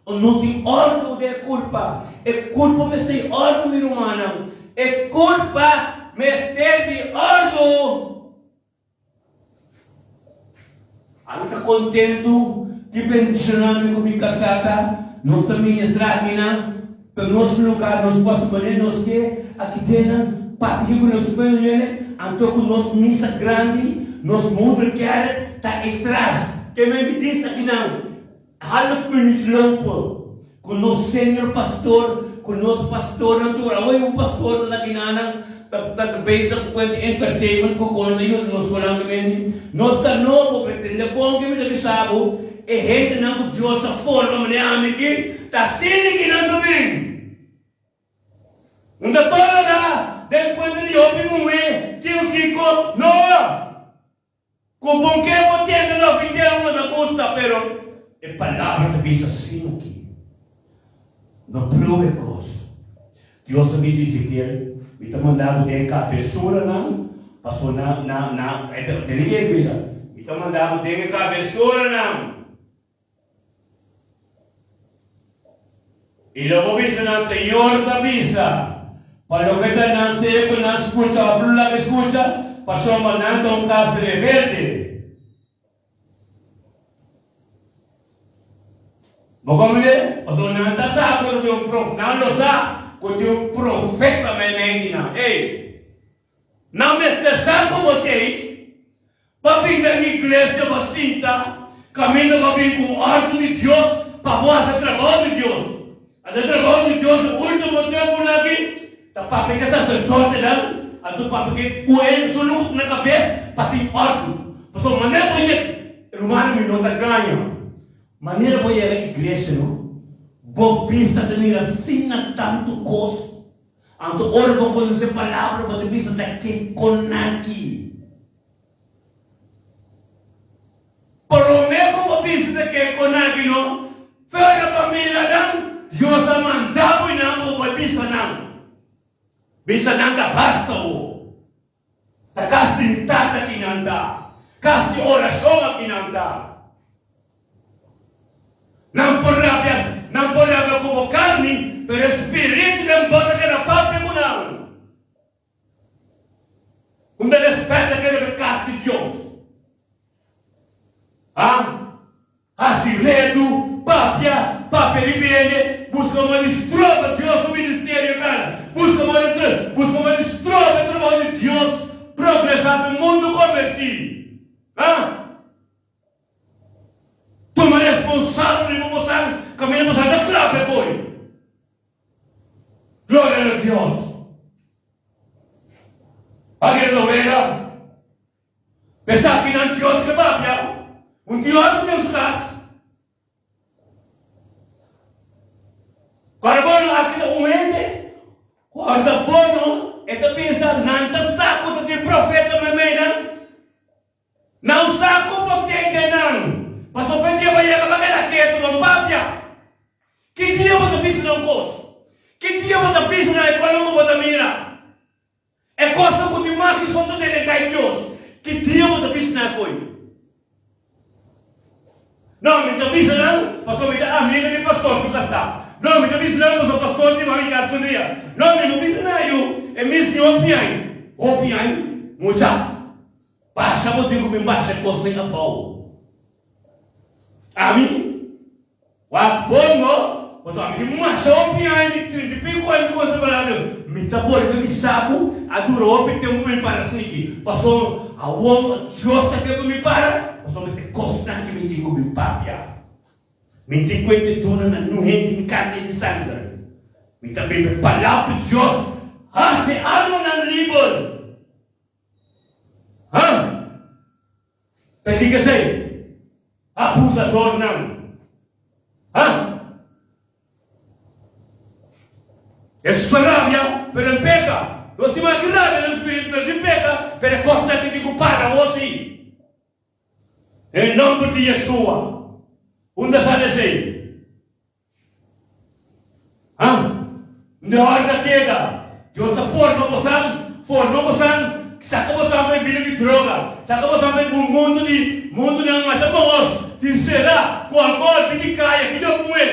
O no tin ordu den e kulpa. E kulpa mester di ordu, mi rumannan. E kulpa mester di ordu. Ami ta kontentu ki bendishoná mi ku mi kasá ta. Nos ta ministrá akinan, ta nos lugá, nos por hasi manera nos ke. Aki dennan, papia ku nos pueblo yene, anto ku nos misa grandi, nos moederkerk ta ei tras. Ke men di dis akinan, Half minuut lopen ku nos senior pastor, ku nos pastornan tur. Awor un pastor ta kinanan ta ta bezig ku kuenta entertainment ku kon ta yuda nos kolan ki mendi. Nos ta nobo, pero tende bon ke mi ta bisa bo, e hendenan ku Dios ta forma manera ami aki, ta asina ki nan ta bin. Un ta tolerá den kuenta di hopi muhé kiko kiko no. Ku bon ke bo tende lo fideo no ta gusta pero e palabra ta bisa asina aki. No probe kos. Dios a bisa Ezekiel, Mi ta manda bo den e kabesuranan paso na na na e ta tende ke e bisa? Mi ta manda bo den e kabesuranan. I lo bo bisa nan, Señor ta bisa, Pa loke ta nan sea ku nan skucha òf no laga skucha, pasobra nan ta un kas rebelde. Bo komprendé? Pasobra nan ta sa ku tin un prof, nan lo sa ku tin un profeta meimei di nan. Ey! Nan mester sa ku bo t'ei pa bin den iglesia pa sinta kaminda pa bin ku òrdu di Dios pa bo hasi trabou di Dios. Hasi trabou di Dios den ultimo tempunan aki ta papia ke saserdotenan anto papia ke ku e solo na kabes pa tin òrdu. Pasobra manera bo yega, rumannan mi no ta gaña, manera bo yega iglesia no, bo bista ta mira asina tantu kos. Anto ora bo konosé palabra bo ta bisa ta ke konaki. Promé ku bo bisa ta ke konaki no, fera pa mira nan, Dios a manda bo i nan pa bo bai bisa nan. Bisa nan ta basta bo. Ta kas di mi tata ki nan ta, kas di orashon aki nan ta. Nan por rabia, nan por rabia ku bo karni, pero e spiritu den bo ta keda papia ku nan. Hasi redu, papia, papia riba hende, buska moda di stroba Dios su ministerio kana, buska moda di buska moda di stroba e trabou di Dios progresá pa e mundu konvertí. Ha? Tuma responsabel riba bosan kaminda bosan ta klap e koi. Gloria na Dios. Ager lo wega. Esakinan Dios ke papia. Un Dios den su kas. Kòrda bono aki ta un hende. Kòrda bono e ta bisa nan ta sa ku ta tin profeta meimei nan. Nan sa ku bo tende nan. Pasobra e dia bo yega pa keda ketu bo papia. Ki dia bo ta bisa nan kos? Ki dia bo ta bisa nan e kosnan ku bo ta mira? E kosnan ku tin mas ki sosodé den kai Dios. Ki dia bo ta bisa nan e koi? No, mi ta bisa nan pasobra mi ta amiga di pastor su kasá. No, mi ta bisa nan pasobra pastor tin mami kas ku dia. No, mi no bisa nan yu e mis tin hopi aña. Hopi aña? Mucha. Pasa bo tin ku bin basha kos den abou. Ami, wak bon no, pasobra ami tin masha hopi aña, mi trinta i piko aña ku kos palabra di Dios. Mi ta bolbe bisa ku a dura hopi tempu pa mi para sigui, pasobra awor Dios ta ke pa mi para, pasobra ta e kosnan ku mi tin ku bin papia. Mi tin ku e duna na niun hende ni karni ni sanger. Mi ta bebe palabra di Dios hasi almanan liber. Ha? Ta kiko esei? Abusadornan. Ha? Hesus a rabia, pero el peka. Nos tin mas ki rabia den spiritu, pero sin peka, pero e kosnan ki tin ku para awor si. Den nomber di Yeshua. Unda sali esei? Ha? Unda e ora ta keda? Dios ta forma bosan, forma bosan, saka bosan for e bida di droga, saka bosan for e mundu di mundunan masha mohos, tin será, ku alkohol, bidi kaya, bida muhe.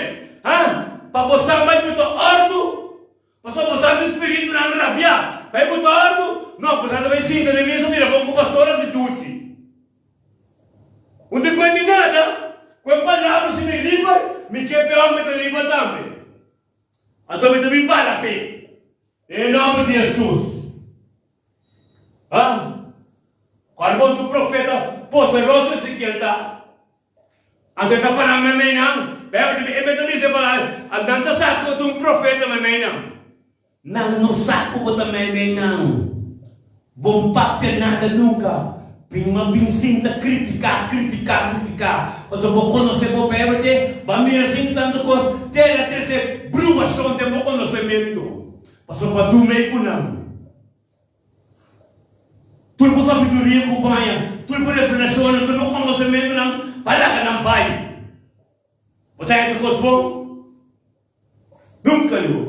Ha? Pa bosan bai buta ordu, pasobra bosan di spiritunan rabiá, bai buta ordu? No, bosan ta bai sinta den misa mira kon ku pastor hasi dushi. Un ta kuenti nada, ku e palabra si mi liber, mi ke p'e homber ta liber tambe. Anto mi ta bin para p'e, den e nomber di Hesus. Ha? Kòrda bon tur profeta poderoso Ezekiel ta. Anto e ta para meimei nan. Bijbel ta bisa, e ta bisa e palabra, nan ta sa ku ta un profeta meimei nan. Nan no sa ku bo ta meimei nan. Bo n papia nada nunka. Bin ma bin sinta kritiká, kritiká, kritiká. Pasobra bo konosé bo Bijbel te, bo a mira sinta tantu kos, te el a trese bruashon den bo konosementu. Pasobra bo a dumei ku nan. Tur bo sabiduria ku baña, tur bo revelashonnan, tur bo konosementunan, pa laga nan bai. Bo ta henter kos bon? Nunka yo.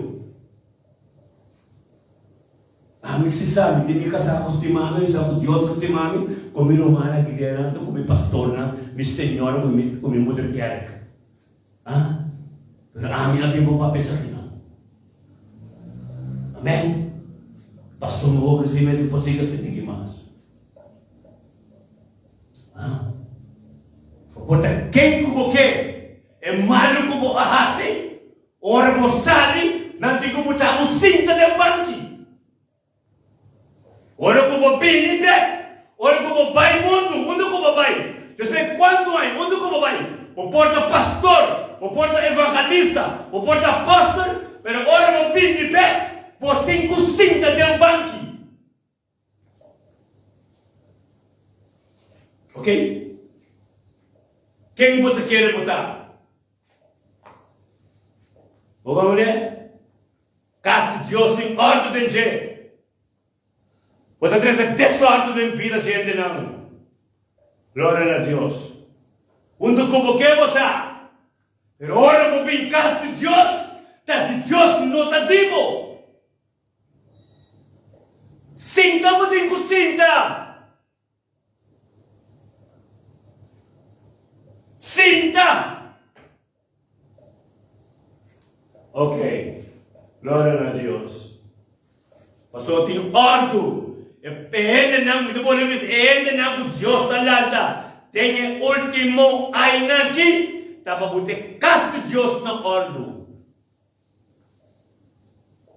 Ami si sa, mi tin mi kasá ku stima mi, mi sa ku Dios ku stima mi, ku mi rumannan aki den nan, ku mi pastornan, mi señora ku mi ku mi moederkerk. Ah, pero ami a bin pa papia esakinan. Amen. Pastor mi boka si mes imposible si niki mas. Ah. Bo ta ken ku bo ke, e malu ku bo a hasi, ora bo sali, nan tin ku buta un sinta den banki. Ora ku bo bini bek, ora ku bo bai mundu, unda ku bo bai? Despues kuantu aña, unda ku bo bai? Bo por ta pastor, bo por ta evangelista, bo por ta apòstel, pero ora bo bini bek, bo tin ku sinta den un banki. Ok? Ken bo ta kere bo ta? Bo wak manera? Kas di Dios tin òrdu den dje. Bo ta trese desòrdu den bida dje hendenan. Gloria na Dios. Huntu ku bo ke bo ta, pero ora bo bin kas di Dios, ta di Dios no ta di bo. Sinta bo tin ku sinta. Sinta! Ok, gloria na Dios. Pasobra tin òrdu. E hendenan, mi ta pone bisa, e hendenan ku Dios ta lanta den e último ainan aki. ta pa bo te kas di Dios na òrdu.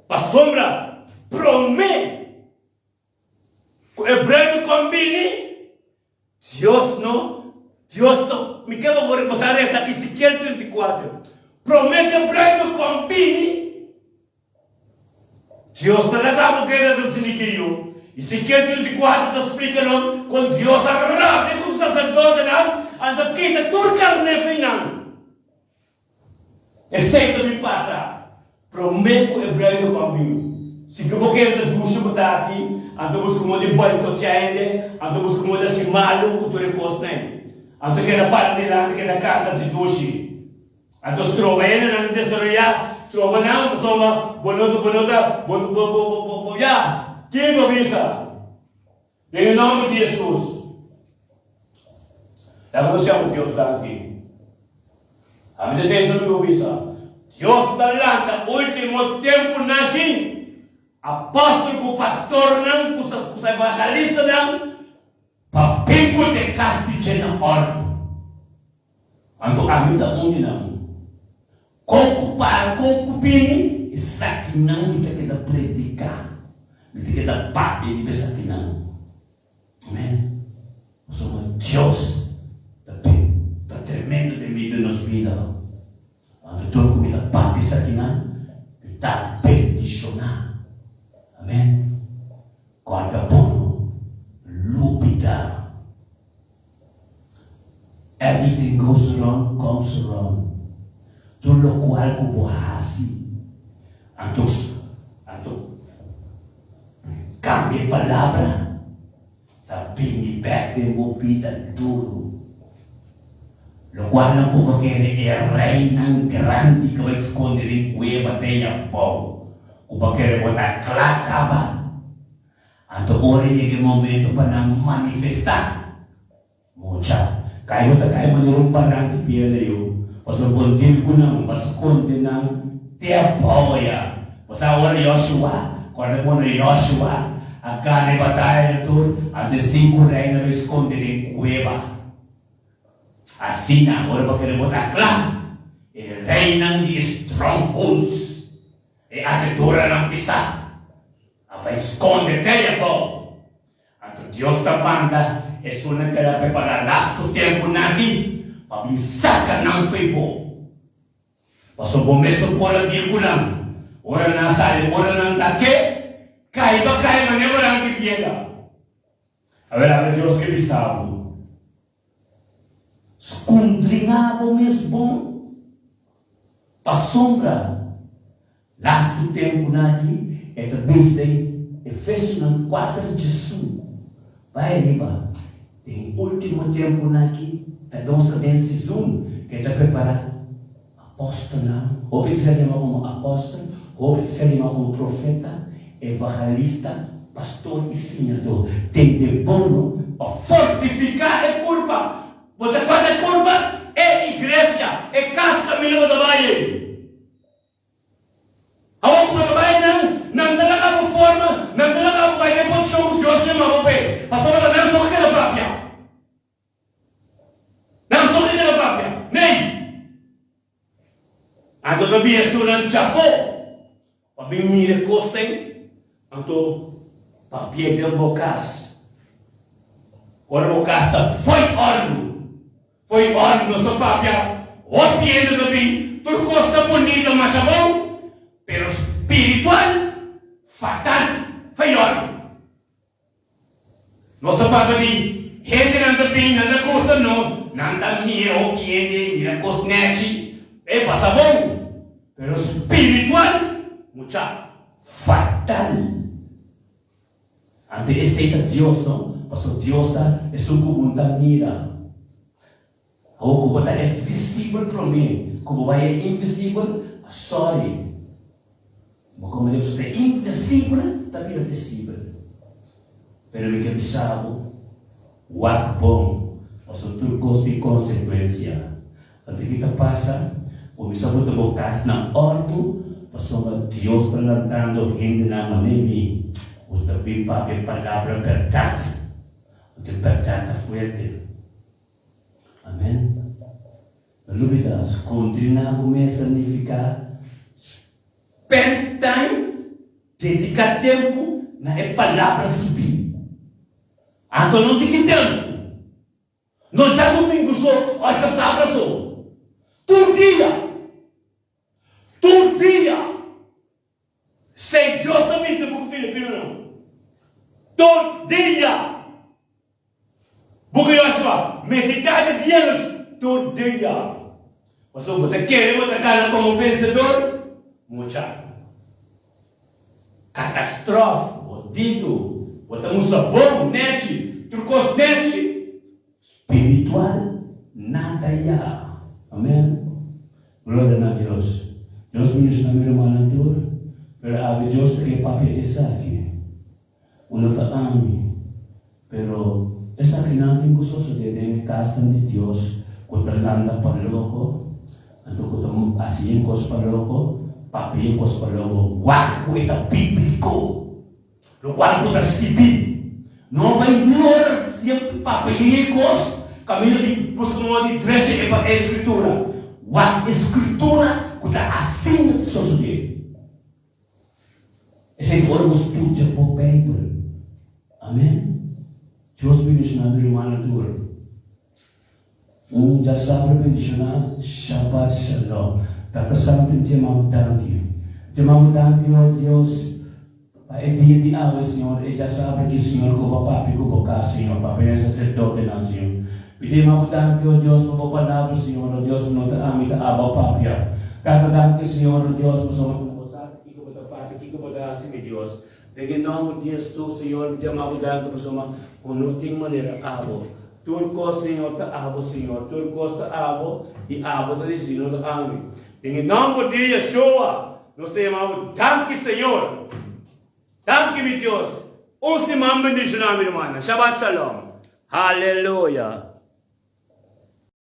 Pasobra promé ku e brèdu kon bini, Dios no, Dios ta, mi ke pa bo repasá resa Ezekiel 34. Promé ku e brèdu kon bini, Dios ta laga bo keda ta sinikiyu. Ezekiel 34 ta splika nos kon Dios a rabia ku su saserdotenan anto kita tur karné fo'i nan. Esei ta bin pasa promé ku e bruido kon bin. Si ku bo keda ta dushi bo ta hasi, anto bo skumó di boikoteá hende, anto bo skumó di hasi malu ku tur e kosnan. Anto keda para dilanti keda kanta hasi dushi. Anto stroba hendenan di desaroyá, stroba nan pasobra bo no ta, bo no ta, bo bo bo bo bo ya, kin bo bisa? Den e nòmber di Hesus. Laga nos yama Dios danki. Ami ta sey esun mi bo bisa. Dios ta lanta último tempunan aki apòstel ku pastornan ku sa ku sa evangelistanan pa bin ku e kas di dje na òrdu. Anto ami ta un di nan. Kon ku para, kon ku bini, esakinan mi ta keda prediká. Mi ta keda papia riba esakinan. Amen. Pasobra Dios ta bin, ta tremendo den medio di nos bida. Anto tur ku mi ta papia esakinan, mi ta bendishoná. Amen. Kòrda bon, lubidá. Everything goes around comes around. Tur lokual ku bo hasi, anto anto kambia e palabra, ta bini bek den bo bida duru. Lokual nan ku bo kere e reinan grandi ku bai skonde den kueba te abou, ku bo kere bo ta kla kaba. Anto ora yega e momento pa nan manifestá, mucha, kai bo ta kai manera un baranki pierde yu, pasobra bo dil ku nan, bo a skonde nan te abou aya. Bo sa ora Joshua, kòrda ku ora Joshua a gana e bataya na tur, anto e sinku reinan bai skonde den kueba. Asina, ora bo kere bo ta kla, e reinan di e strongholds, e arredornan pisá, A bai skonde te abou. Anto Dios ta manda esunnan ku el a prepará lastu tempunan aki pa bin saka nan fo'i bo. Pasobra bo mesun por a dir ku nan, ora nan a sali, ora nan ta ke kai ba kai manera bo nan ki piedra. Awor awe Dios ke bisa bo, Skundriná bo mes bon, pasobra lastu tempunan aki e ta bis den Efesionan kuater djesun bai riba. Den último tempunan aki ta nos ta den sezon ku e ta prepará apòstelnan, hopi ta ser yamá komo apòstel, hopi ta ser yamá komo profeta, evangelista, pastor i siñadó. Tende bon no pa fortifiká e kurpa. Bo ta kua ta e kurpa? E iglesia, e kas kaminda bo ta bai ei. Awor ku bo ta bai einan, nan ta laga bo forma, nan ta laga bo bai den posishon ku Dios yama bo p'e, pasobra ta nan so ku keda papia. Nan so ku keda papia. Nei! Anto ta bia esunnan djafó pa bin mira e kosnan, anto papia den bo kas. Ora bo kas ta fo'i òrdu, fo'i òrdu nos ta papia, hopi hende ta bin, tur kos ta bunito masha bon, pero spiritual fatal, fo'i òrdu. Nos ta papia di hendenan ta bin, nan ta gusta no, nan ta mira hopi hende, mira kos nechi, e pasa bon, pero spiritual mucha fatal. Anto esei ta Dios no, pasobra Dios ta esun ku bo ta mira. Awor ku bo ta e visibel promé ku bo bai e invisibel, sorry, bo komo Dios ta invisibel ta bira visibel. Pero mi ke bisa bo, wak bon, pasobra tur kos tin konsekuensia. Anto ki ta pasa? Kuminsá bo ta bo kas na òrdu, pasobra Dios ta lantando hendenan manera mi ku ta bin papia e palabra bèrdat. Anto e bèrdat ta fuerte. Amen. No lubida, skontriná bo mes ta nifiká spend time, dediká tempu na e Palabra skibí. Anto no tin ki tempu. No djadumingu so òf djasabra so. Tur dia! Tur dia! Sei Dios ta bisa buku Filipinonan. Tur dia! Buku Joshua, meditá di dia i nochi. Tur dia! Pasobra bo ta kere bo ta gana komo vensedor? Mucha. Katastrof, bodidu, bo ta mustra bon, nechi, tur kos nechi. Spiritual nada ya. Amen. Gloria na Dios. Dios bendiciona mi rumannan tur, pero awe Dios ta ke papia esaki. Uno ta ami, pero esakinan tin ku sosode den e kasnan di Dios ku ta lanta pa loko, anto ku ta hasi yen kos pa loko, papia yen kos pa loko, wak ku e ta bíbliko. Lokual ku ta skibí. No bai niun tiempo papia e kos kaminda di buska moda di drecha e pa e skritura. Wak e skritura ku ta asina ta sosodé. Esei ta ora bo studia bo Beibel. Amen. Dios bendishoná mi rumannan tur. Un djasabra bendishoná. Shabbat Shalom. Tata Santu mi ta yama bo danki. Mi ta yama bo danki, o Dios, pa e dia di awe, Señor, e djasabra aki, Señor, ku bo a papia ku bo kas, Señor, papia na e saserdotenan, Señor. Mi ta yama bo danki, o Dios, pa bo palabra, Señor, o Dios, no ta ami ta abo a papia. Tata, danki, Señor, o Dios, pasobra bo sa kiko bo ta papia, kiko bo ta hasi, mi Dios. Den e nòmber di Hesus, Señor, mi ta yama bo danki pasobra ku no tin manera abo. Tur kos, Señor, ta abo, Señor. Tur kos ta abo, i abo ta disi, no ta ami. Den e nòmber di Yeshua, nos ta yama bo danki, Señor. Danki, mi Dios. Un siman bendishoná, mi rumannan. Shabbat shalom. Haleluya.